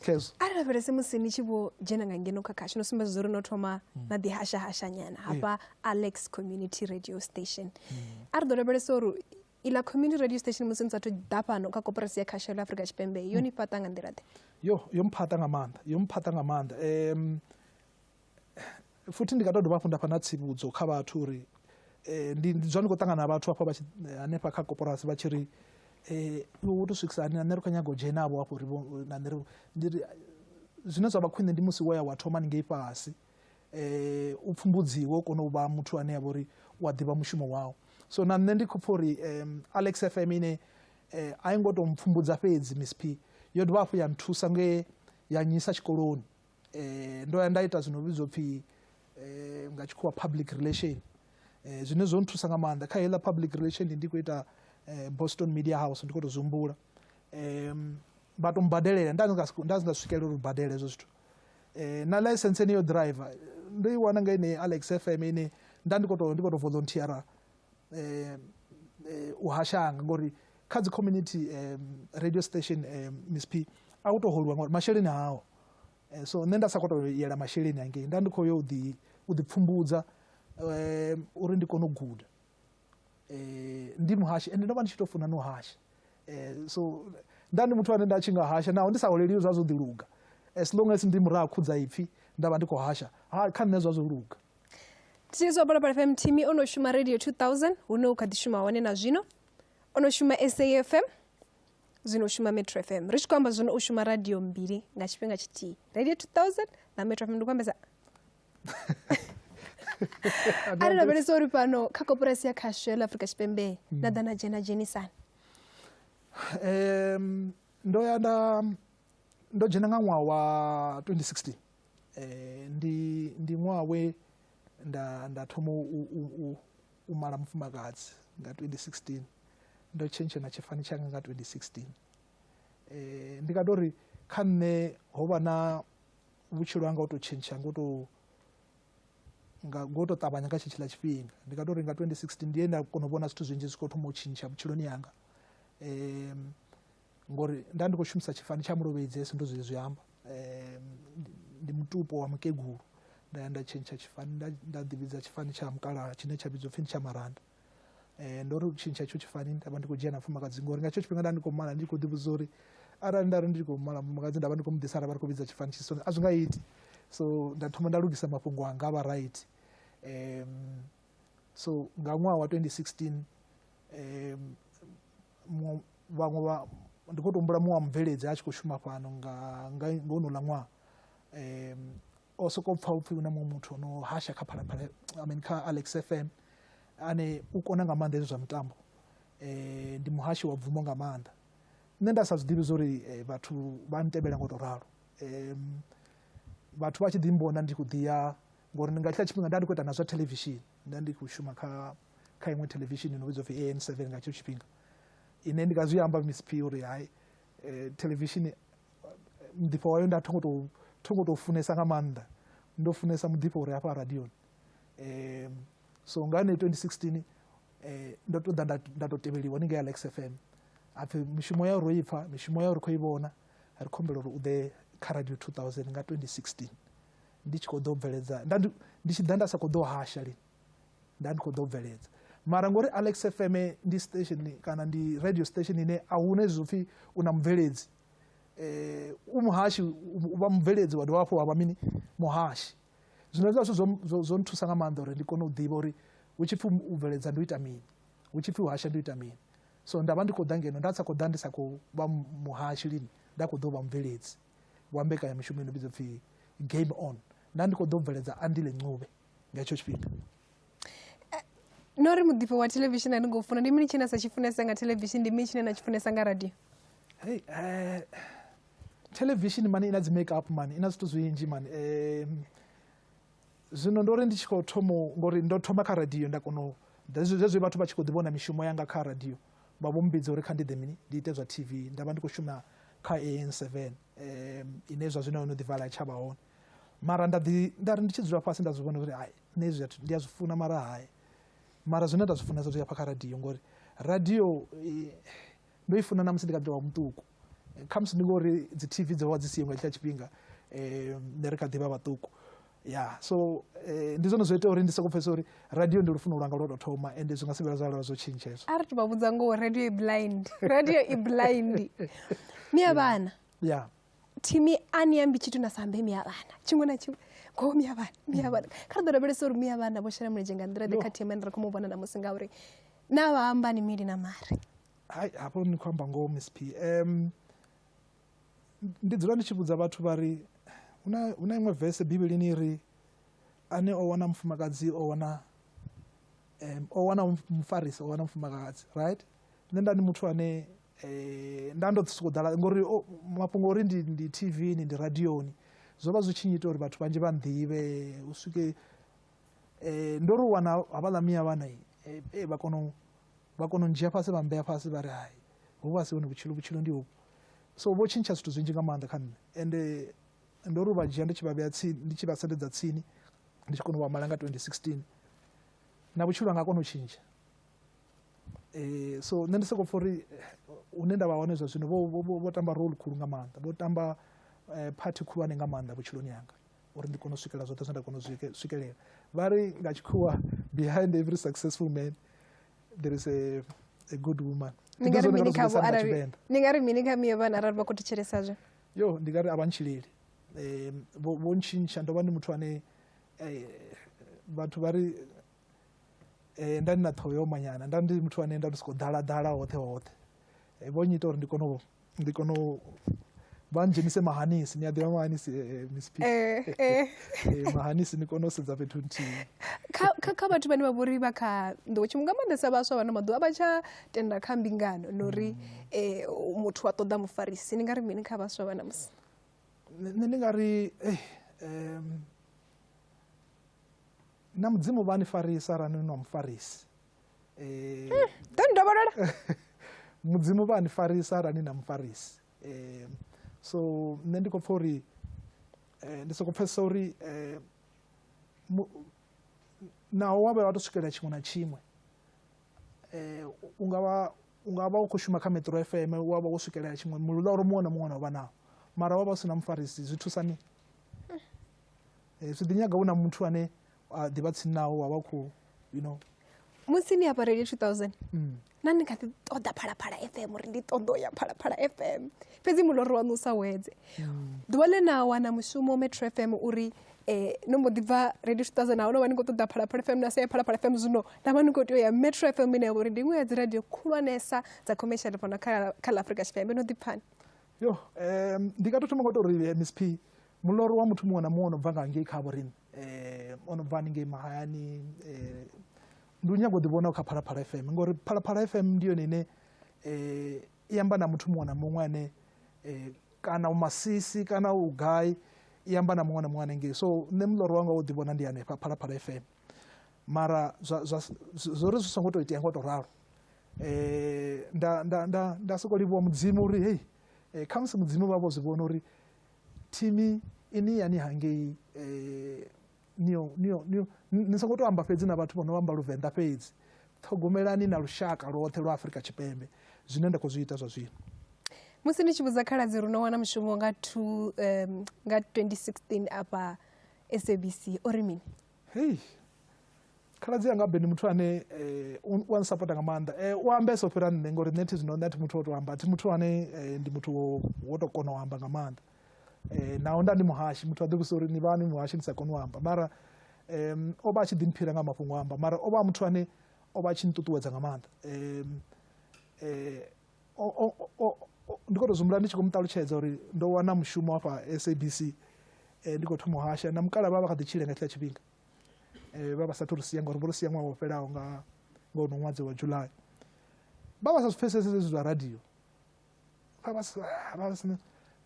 Khezwo. Arali lavhelese musi ni tshi vho dzhena nga ngeno kha khasho, no sumbedza uri no thoma na ḓi hasha hasha nyana hafha Alex Community Radio Station. A ri ḓo lavhelesa uri iḽa community radio station musi ni sathu ḓa fhano kha koporasi ya khasho ya Afrika Tshipembe yo ni fhaṱa nga nḓila ḓe? Yo mphaṱa nga maanḓa, yo mphaṱa nga maanḓa. Futhi ndi nga tou dovha hafhu nda fha na tsivhudzo kha vhathu uri ndi dzula ndi khou ṱangana na vhathu hafha vha tshi hanefha kha koporasi vha tshi ri wo to swikisa hani na nṋe ri khou nyaga u dzhena avho hafho ri na nṋe ndi ri zwine zwa vha khwine ndi musi wo ya wa thoma haningei fhasi, u pfumbudziwe u kone u vha muthu ane a vha uri u a ḓivha mushumo wau. So na nṋe ndi khou pfha uri Alex FM ine a i ngo tou mpfumbudza fhedzi Miss P, yo dovha hafhu ya nthusa nge ya nyisa tshikoloni. Ndo ya nda ita zwino vhidzwa upfhi nga tshikhuwa public relation, zwine zwo nthusa nga maanḓa kha heiḽa public relation ndi khou ita Boston Media House, ndi khou tou zwi humbula. Vha tou mbadelela, nda nga swikelela uri badele hezwo zwithu. Na license ene yo driver ndo i wana nga ine Alex FM ine nda ndi khou tou volunteera u hashanga ngori kha dzi community radio station Miss P a u tou holiwa ngori masheleni hao. So nṋe nda sa khou tou yela masheleni hangei, nda ndi khou yo u ḓi pfumbudza uri ndi kone u guda. Ndi muhashi ende ndo vha ndi tshi tou funa no hasha. So nda ndi muthu ane nda tshi nga hasha naho ndi sa holeliwi zwa zwo ḓi luga, as long as ndi murahu khudza ipfi nda vha ndi khou hasha, ha kha nṋe zwa zwo luga. Thetshelesi Phalaphala FM Thimi o no shuma Radio 2000 hune u kha ḓi shuma hone na zwino, o no shuma SAFM, zwino u shuma Metro FM. Ri tshi khou amba zwino u shuma radio mbili nga tshifhinga tshithihi, Radio 2000 na Metro FM. Ndi khou ambesa a ri lavhelesa uri fhano kha koporasi ya khasho ya Afrika Tshipembe na ḓa na dzhena dzhenisani. Ndo ya nda ndo dzhena nga ṅwaha wa 2016. Ndi ṅwaha we nda thoma u mala mufumakadzi nga 2016. Ndo tshentsha na tshifani tshanga nga 2016. Ndi nga tori kha nṋe ho vha na vhutshilo hanga u to tshentsha ngo to ṱavhanya nga tshetshiḽa tshifhinga. Ndi nga tori nga 2016 ndi ye nda kona u vhona zwithu zwinzhi zwi khou thoma u tshintsha vhutshiloni hanga. Ngori nda ndi khou shumisa tshifani tsha Mulovhedzi, hezwi ndo zwi amba. Ndi mutupo wa mukegulu, nda ya nda tshentsha tshifani, nda ḓivhidza tshifani tsha mukalaha tshine tsha vhidzwa upfhi ndi tsha Maranda. Ndo ri u tshintsha hetsho tshifani nda vha ndi khou dzhia na mufumakadzi, ngori nga hetsho tshifhinga nda ndi khou mala ndi khou ḓivhudza uri arali nda ri ndi khou mala mufumakadzi nda vha ndi khou mu ḓisa ra vha ri khou vhidza tshifani tshi so a zwi nga iti. So nda thoma nda lugisa mafhungo anga a vha right. So nga ṅwaha wa 2016 vhaṅwe vha ndi khou to humbula muṅwe wa mubveledzi a tshi khou shuma fhano nga honouḽa ṅwaha, o sokou pfha upfhi hu na muṅwe muthu ono hasha kha Phalaphala, I mean kha Alex FM, ane u kona nga maanḓa hezwi zwa mitambo. Ndi muhashi wa bvumo nga maanḓa. Nṋe nda sa zwi ḓivhi zwori vhathu vha ntevhela ngo to ralo. Vhathu vha tshi ḓi mbona ndi khou ḓi ya Ngori nga tshiḽa tshifhinga nda ndi khou ita na zwa television, nda ndi khou shuma kha iṅwe television ino vhidzwa upfi AN7 nga tshetsho tshifhinga, ine ndi nga zwi amba Miss P uri hai television muḓifho wayo nda thongo tou funesa nga maanḓa, ndo funesa muḓifho uri hafha radioni. So nga 2016 ndo tou ḓa nda tou tevheliwa ni ngei Alex FM, apfi mishumo yau ro i pfa, mishumo yau ri khou i vhona, ri khombela uri u ḓe kha Radio 2000 nga 2016. Ndi tshi khou ḓo bveledza, ndi tshi ḓa nda sa khou ḓo hasha lini, nda ndi khou ḓo bveledza. Mara ngori Alex FM ndi station kana ndi radio station ine a huna hezwi zwopfi u na mubveledzi, u muhashi u vha mubveledzi wa dovha hafhu wa vha mini muhashi. Zwino hezwiḽa zwithu zwo nthusa nga maanḓa uri ndi kone u ḓivha uri hu tshi pfi u bveledza ndi u ita mini, hu tshi pfi u hasha ndi u ita mini. So nda vha ndi khou ḓa ngeno nda sa khou ḓa ndi sa khou vha muhashi lini, nda khou ḓo vha mubveledzi wa mbekanyamushumo ino vhidzwa pfi Game On. Nda ndi khou ḓo bveledza Andile Ncube nga hetsho tshifhinga. No ri muḓifho wa television a ni ngo funa, ndi mini tshine na sa tshi funesa nga television, ndi mini tshine na tshi funesa nga radio? Hey, television mani ina dzi make-up mani, ina zwithu zwinzhi mani. Zwino ndo ri ndi tshi khou thoma, ngori ndo thoma kha radio nda kona zwezwi vhathu vha tshi khou ḓi vhona mishumo yanga kha radio, vha vho mmbidza uri kha ndi ḓe mini ndi ite zwa TV. Nda vha ndi khou shuma kha AN7 ine zwa zwino yo no ḓi vala tsha vha hone. Mara nda ri ndi tshi dzula fhasi nda zwi vhona uri hai nṋe hezwi ndi a zwi funa, mara hai mara zwine nda zwi funesa zwi hafha kha radio, ngori radio ndo i funa na musi ndi kha ḓi vha muṱuku. Khamusi ndi ngori dzi TV dzo vha dzi siho nga tshiḽa tshifhinga, nṋe ri kha ḓi vha vhaṱuku. Yeah, so ndi zwone zwo ita uri ndi soko pfesa uri radio ndi lufuno lwanga lwo tou thoma, ende zwi nga si vhuya zwa lwa zwo tshintsha hezwo. A ri to vha vhudza ngoho, radio i blind, radio i blind. Mia vhana. Yeah. Thimi a ni ambi tshithu na sa ambe mia vhana, tshiṅwe na tshiṅwe ngoho mia vhana, mia vhana. Kha ri ḓo lavhelesa uri mia vhana vho shela mulenzhe nga nḓila ḓe kha thimu ine ra khou mu vhona ṋamusi, ngauri na vha amba ni mili na mare. Hai, hafho ni khou amba ngoho Miss P. Ndi dzula ndi tshi vhudza vhathu vha ri huna iṅwe verse Bivhilini i ri ane o wana mufumakadzi o wana o wana mufarisi o wana mufumakadzi, right? Nṋe nda ndi muthu ane nda ndo sokou ḓala ngori mafhungo uri ndi TV ni ndi radioni zwo vha zwi tshi nyita uri vhathu vhanzhi vha nḓivhe, u swike ndo ri wana havhaḽa mia vhana vha kona u ndzhia fhasi vha mbea fhasi vha ri hai hu vha si hone vhutshilo, vhutshilo ndi hovhu. So vho tshintsha zwithu zwinzhi nga maanḓa kha nṋe, ende ndo ri vha dzhia ndi tshi vha vhea tsini, ndi tshi vha sendedza tsini, ndi tshi kona u vha mala nga 2016 na vhutshilo hanga kona u tshintsha. So nṋe ndi soko pfha uri hune nda vha hone zwa zwino vho tamba role khulu nga maanḓa, vho tamba party khulwane nga maanḓa vhutshiloni hanga uri ndi kone u swikelela zwoṱhe zwine nda kona u swikelela. Vha ri nga tshikhuwa behind every successful man there is a good woman. Ni nga ri mini kha vho arali ni nga ri mini kha mia vhana arali vha khou thetshelesa zwo? Yo, ndi nga ri a vha ntshileli. Vho ntshintsha, ndo vha ndi muthu ane vhathu vha ri nda ndi na ṱhoho yo manyana, nda ndi muthu ane nda ndi sokou ḓala ḓala hoṱhe hoṱhe. Vho nnyita uri ndi kone u vha ndzhenise mahanisi, ni a ḓivha mahanisi Miss P? Mahanisi ni kone u sedza fhethu nthihi. Kha vhathu vhane vha vhori vha kha nḓowetshumo nga maanḓesa vhaswa vha ano maḓuvha vha tsha tenda kha mbingano nori muthu wa ṱoḓa mufarisi, ni nga ri mini kha vhaswa vha ṋamusi? Nṋe ndi nga ri na Mudzimu vha ni farisa arali ni na mufarisi. Ḓo ni dovholola. Mudzimu vha ni farisa arali ni na mufarisi. So nṋe ndi khou pfha uri ndi soko pfhesesa uri naho wa vha wa to swikelela tshiṅwe na tshiṅwe, u nga vha u khou shuma kha Metro FM wa vha wo swikelela tshiṅwe muloro muṅwe na muṅwe na vha nawo, mara wa vha u si na mufarisi zwi thusa mini? Zwi ḓi nyaga hu na muthu ane a ḓivha tsini nawo wa vha khou, you know. Musi ni hafha Radio 2000 na ni kha ḓi ṱoḓa Phalaphala FM, uri ndi ṱoḓa u ya Phalaphala FM, fhedzi muloro waṋu u sa wedze. Ḓuvha ḽe na wana mushumo Metro FM uri no mbo ḓi bva Radio 2000 na vha ni khou ṱoḓa Phalaphala FM na sa ya Phalaphala FM, zwino na vha ni khou tea u ya Metro FM ine ya vha uri ndi iṅwe ya dzi radio khulwanesa dza commercial fhano kha ḽa Afrika Tshipembe. No ḓi pfani? Yo, ndi nga tou thoma nga u tou ri Miss P, muloro wa muthu muṅwe na muṅwe o no bva nga ngei kha vho riṋe, o no bva haningei mahayani, ndi u nyaga u ḓi vhona kha Phalaphala FM, ngori Phalaphala FM ndi yone ine i amba na muthu muṅwe na muṅwe ane kana u Masisi kana u gai, I amba na muṅwe na muṅwe hanengei. So nṋe muloro wanga wo ḓivhona ndi hanefha Phalaphala FM, mara zwo ri zwi songo tou itea ngo to ralo. Nda soko livhuwa Mudzimu uri hei, khamusi Mudzimu vha vho zwi vhona uri thimi ini yani hangei, ni songo to amba fhedzi na vhathu vho no amba Luvenḓa fhedzi, ṱhogomelani na lushaka lwoṱhe lwa Afrika Tshipembe, zwine nda khou zwi ita zwa zwino. Musi ni tshi vhudza khaladzi uri no wana mushumo nga nga 2016 afha SABC, o ri mini? Hei, khaladzi anga Beni muthu ane u a nsapota nga maanḓa. U ambesa u fhira nṋe, ngori nṋe thi zwino nṋe thi muthu wo to amba, thi muthu ane ndi muthu wo to kona u amba nga maanḓa. Naho nda ndi muhashi, muthu a ḓi vhudzisa uri ni vha ni muhashi ni sa koni u amba, mara o vha a tshi ḓi mphira nga mafhungo amba, mara o vha muthu ane o vha a tshi nṱuṱuwedza nga maanḓa. Ndi khou tou zwi humbula ndi tshi khou mu ṱalutshedza uri ndo wana mushumo hafha SABC, ndi khou thoma u hasha, na mukala vha vha kha ḓi tshila nga hetshiḽa tshifhinga. Vha vha sathu ri sia ngori vho ri sia ṅwaha wo fhelaho nga uno ṅwedzi wa July. Vha vha sa zwi pfesesi hezwi zwa radio. Vha vha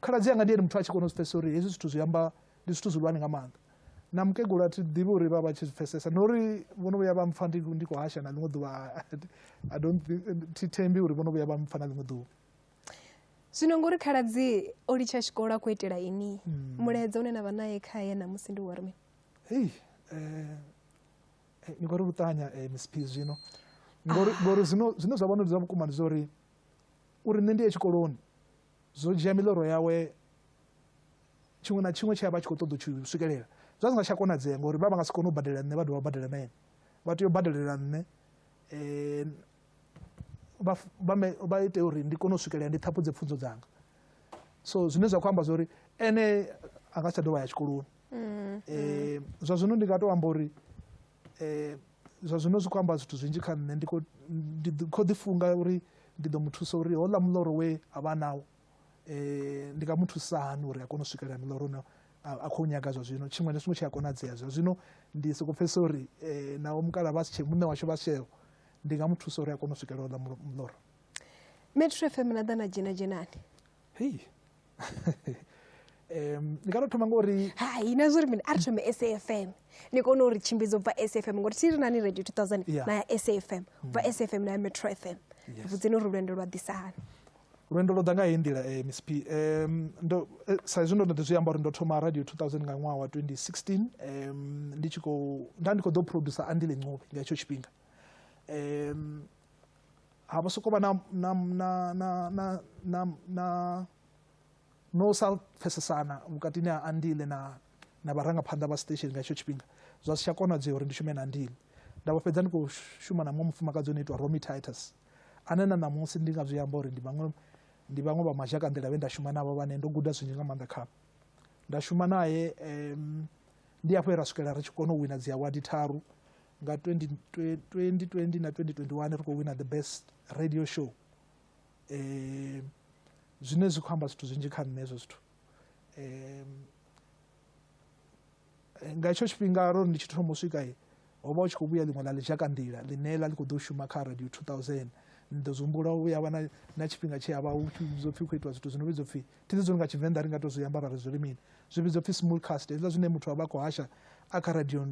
khaladzi anga ndi ene muthu a tshi kona u zwi pfesesa uri hezwi zwithu zwi amba ndi zwithu zwihulwane nga maanḓa. Na mukegulu a thi ḓivhi uri vha vha tshi zwi pfesesa, na uri vho no vhuya vha mpfa ndi khou hasha na ḽiṅwe ḓuvha, I don't thi thembi uri vho no vhuya vha mpfa na ḽiṅwe ḓuvha. Zwino ngori khaladzi o litsha tshikolo a khou itela ini, mulaedza une na vha naye khaye ṋamusi ndi wa uri mini? Hei, ni khou ri luṱanya Miss P zwino, ngori zwino zwa vha zwa vhukuma ndi zwa uri nṋe ndi ye tshikoloni zwo dzhia miloro yawe tshiṅwe na tshiṅwe tshe a vha tshi khou ṱoḓa u tshi swikelela zwa zwi nga tsha konadzea, ngori vha vha nga si kone u badela nṋe, vha dovha vha badela na ene, vha tea u badelela nṋe, vha ite uri ndi kone u swikelela ndi ṱhaphudze pfunzo dzanga. So zwine zwa khou amba zwori ene a nga si tsha dovha ya tshikoloni. Zwa zwino ndi nga to amba uri zwa zwino zwi khou amba zwithu zwinzhi kha nṋe. Ndi khou ḓi funga uri ndi ḓo mu thusa uri houḽa muloro we a vha nawo, ndi nga mu thusa hani uri a kone u swikelela miloro une a khou nyaga zwa zwino. Tshiṅwe na tshiṅwe tshi a konadzea zwa zwino, ndi soko pfesesa uri naho mukala vha si tshe, muṋe washu vha si tsheo, ndi nga mu thusa uri a kone u swikelela houḽa muloro. Metro FM na ḓa na dzhena dzhenani? Hei. Ndi nga to thoma ngori hai, na zwo ri mini, a ri thome SAFM, ni kone uri tshimbidza ubva SAFM, ngori thi ri nani Radio 2000 na ya SAFM, ubva SAFM na ya Metro FM. Vhudzeni uri lwendo lwa ḓisa hani? Lwendo lwo ḓa nga heyi nḓila, Miss P. Sa izwi ndo no ḓi zwi amba uri ndo thoma Radio 2000 nga ṅwaha wa 2016, ndi tshi khou nda ndi khou ḓo producer Andile Ncube nga hetsho tshifhinga. Ha vha soko vha na no sa pfesesana vhukatini ha Andile na vharangaphanḓa vha station nga hetsho tshifhinga, zwa si tsha konadzea uri ndi shume na Andile. Nda vho fhedza ndi khou shuma na muṅwe mufumakadzi ono itwa Romy Titus, ane na ṋamusi ndi nga zwi amba uri ndi vhaṅwe vha mazhakanḓila vhe nda shuma navho, vhane ndo guda zwinzhi nga maanḓa khavho. Nda shuma naye, ndi hafho he ra swikela ri tshi kona u wina dzi award 3 nga 2020 na 2021, ri khou wina the best radio show. Zwine zwi khou amba zwithu zwinzhi kha nṋe hezwo zwithu. Nga hetsho tshifhinga ro ndi tshi thoma u swika, ho vha hu tshi khou vhuya ḽiṅwe ḽa ḽizhakanḓila ḽine ḽa ḽi khou ḓo shuma kha Radio 2000. Ni ḓo zwi humbula u ya vha na tshifhinga tshe ha vha hu tshi vhidzwa pfhi khou itiwa zwithu zwi no vhidzwa pfhi, thi ḓi zwi nga Tshivenḓa ri nga to zwi amba ra ri zwi ri mini, zwi vhidzwa pfhi simulcast, hezwiḽa zwine muthu a vha a khou hasha a kha radio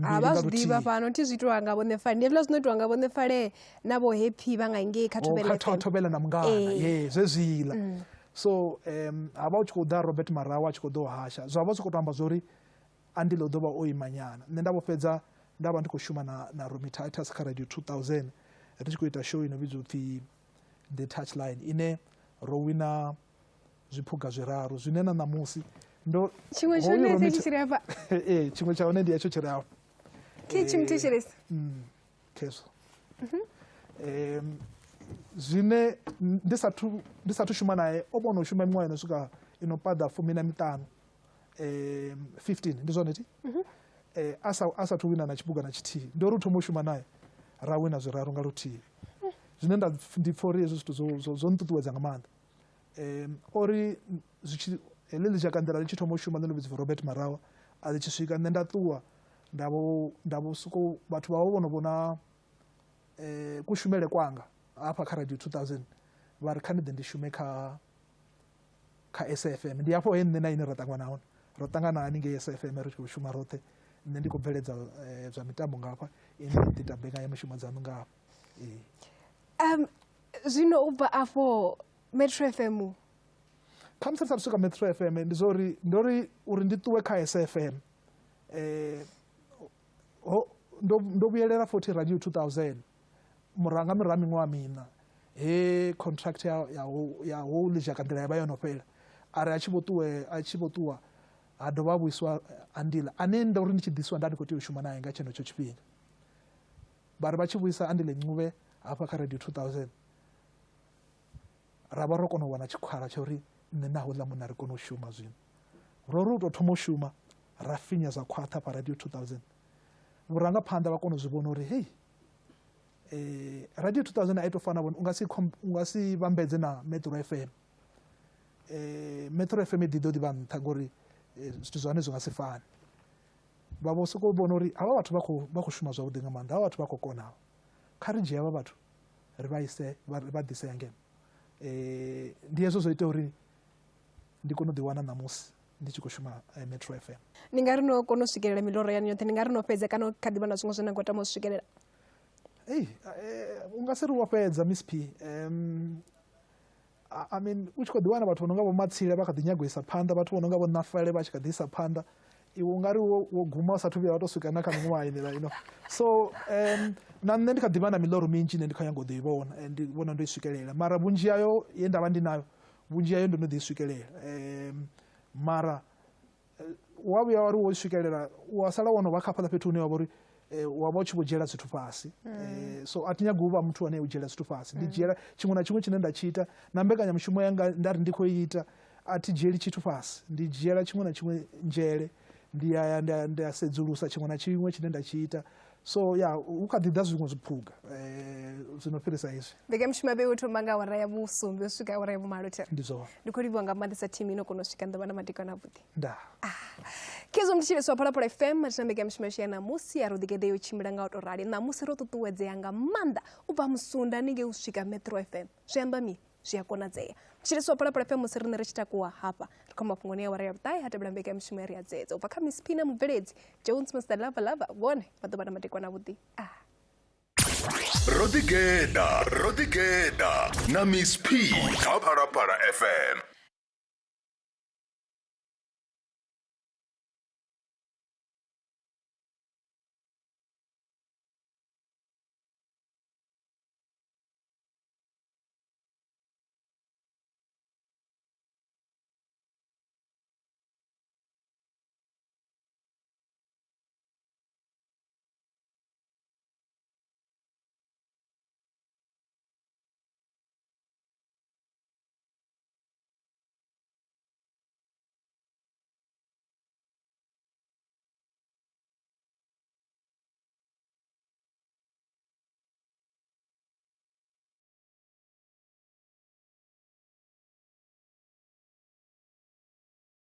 A vha zwi ḓivha fhano thi zwi itiwa nga vhone fale, ndi hezwiḽa zwino itiwa nga vhone fale na vho Happy vha nga ngei kha Thobela FM. Thobela na Mungana, ye zwezwiḽa. So ha vha hu tshi khou ḓa Robert Marawa a tshi khou ḓo hasha, zwa vha zwi khou to amba zwori Andile u ḓo vha o ima nyana. Nṋe nda vho fhedza nda vha ndi khou shuma na Romy Titus kha Radio 2000, ri tshi khou ita show ino vhidzwa upfhi The Touchline, ine ro wina zwiphuga 3, zwine na ṋamusi ndo tshiṅwe tsha hone tshi re afha. Tshiṅwe tsha hone ndi hetsho tshi re afha. Ke tshi mthetshelesa. Khezwo. Zwine ndi sathu shuma naye, o vhona u shuma miṅwaha ino swika ino paḓa 15, 15 ndi zwone thi? A sathu wina na tshiphuga na tshithihi. Ndi uri u thoma u shuma naye ra wina 3 nga luthihi. Zwine ndi pfa uri hezwo zwithu zwo nṱuṱuwedza nga maanḓa. Ori zwi heḽi ḽizhakanḓila ḽi tshi thoma u shuma ḽi no vhidzwa Robert Marawa, a ḽi tshi swika nṋe nda ṱuwa, nda vho sokou vhathu vha vho no vhona kushumele kwanga hafha kha Radio 2000, vha ri kha ndi ḓe ndi shume kha SAFM. Ndi hafho he nṋe na ine ra ṱangana hone, Ro ṱangana haningei SFM ri tshi khou shuma roṱhe, nṋe ndi khou bveledza zwa mitambo ngafha, inwi ni ḓi ita mbekanyamushumo dzaṋu ngafha. Ee. Zwino u bva afho Metro FM, khamusi ri sa swika Metro FM, ndi zwa uri ndo ri uri ndi ṱuwe kha SFM, ndo vhuyelela futhi Radio 2000 murahu nga murahu ha miṅwaha miṋa he contract ya ho ḽizhaka nḓila ya vha yo no fhela. Ari a tshi vho ṱuwe, a tshi vho ṱuwa ha dovha ha vhuiswa Andile, ane ndo ri ndi tshi ḓiswa nda ndi khou tea u shuma naye nga tshenetsho tshifhinga. Vha ri vha tshi vhuisa Andile Ncube hafha kha Radio 2000, ra vha ro kona u wana tshikhala tsha uri nṋe na houḽa munna ri kone u shuma. Zwino ro ri u tou thoma u shuma ra finya zwa khwaṱha fha Radio 2000, vhurangaphanḓa vha kona u zwi vhona uri hei, Radio 2000 a i tou fana, vhone u nga si vhambedze na Metro FM. Metro FM i ḓi ḓo ḓi vha nṱha ngori zwithu zwa hone zwi nga si fane. Vha vho sokou vhona uri havha vhathu vha khou shuma zwavhuḓi nga maanḓa, havha vhathu vha khou kona, havha kha ri dzhie havha vhathu ri vha ise vha ḓise ngeno. Ndi hezwo zwo ita uri ndi kone u ḓi wana ṋamusi ndi tshi khou shuma Metro FM. Ni nga ri no kona u swikelela miloro yanu yoṱhe? Ni nga ri no fhedza kana kha ḓivha na zwiṅwe zwine na khou tama u swikelela? Ei, u nga si ri wo fhedza, Miss P. I mean, u tshi khou ḓi wana vhathu vho no nga vho Matsila vha kha ḓi nyaga u isa phanḓa, vhathu vho no nga vho Nafele vha tshi kha ḓi isa phanḓa, iwe u nga ri wo guma u sathu vhuya wa tou swika na kha miṅwaha ine ino. So na nṋe ndi kha ḓi vha na miḽoro minzhi ine ndi khou nyanga u ḓo i vhona, ndi vhona ndo i swikelela, mara vhunzhi hayo ye nda vha ndi nayo, vhunzhi hayo ndo no ḓi i swikelela. Mara wa vhuya wa ri wo swikelela, wa sala wo no vha kha fhaḽa fhethu hune wa vha uri wa vha u tshi vho dzhiela zwithu fhasi. So a thi nyagi u vha muthu ane u dzhiela zwithu fhasi. Ndi dzhiela tshiṅwe na tshiṅwe tshine nda tshi ita, na mbekanyamushumo yanga nda ri ndi khou ita, a thi dzhieli tshithu fhasi, ndi dzhiela tshiṅwe na tshiṅwe nzhele, ndi ya nda sedzulusa tshiṅwe na tshiṅwe tshine nda tshi ita. So ya hu kha ḓi ḓa zwiṅwe zwiphuga zwino fhirisa hezwi. Mbekanyamushumo ya vheiwa u thoma nga awara ya vhusumbe u swika awara ya vhumalo there. Ndi zwone. Ndi khou livhuwa nga maanḓesa thimu ino kona u swika nḓovha na madekwana avhuḓi. Ndaa. Khezwo mthetshelesi wa Phalaphala FM, mathina mbekanyamushumo yashu ya ṋamusi ya ro ḓigeḓa yo tshimbila nga u tou rali. Ṋamusi ro ṱuṱuwedzea nga maanḓa u bva Musunda ningei u swika Metro FM. Zwi amba mini? Zwi a konadzea. Mthetshelesi wa Phalaphala FM, musi riṋe ri tshi takuwa hafha ri khou mafhungoni ya awara ya vhuṱahe, ha tevhela mbekanyamushumo ya ri a dzedza u bva kha Miss P na mubveledzi Jones Mr Lava Lava. Vhone vha ḓo vha na madekwana avhuḓi. Ro ḓigeḓa, ro ḓigeḓa na Miss P kha Phalaphala FM.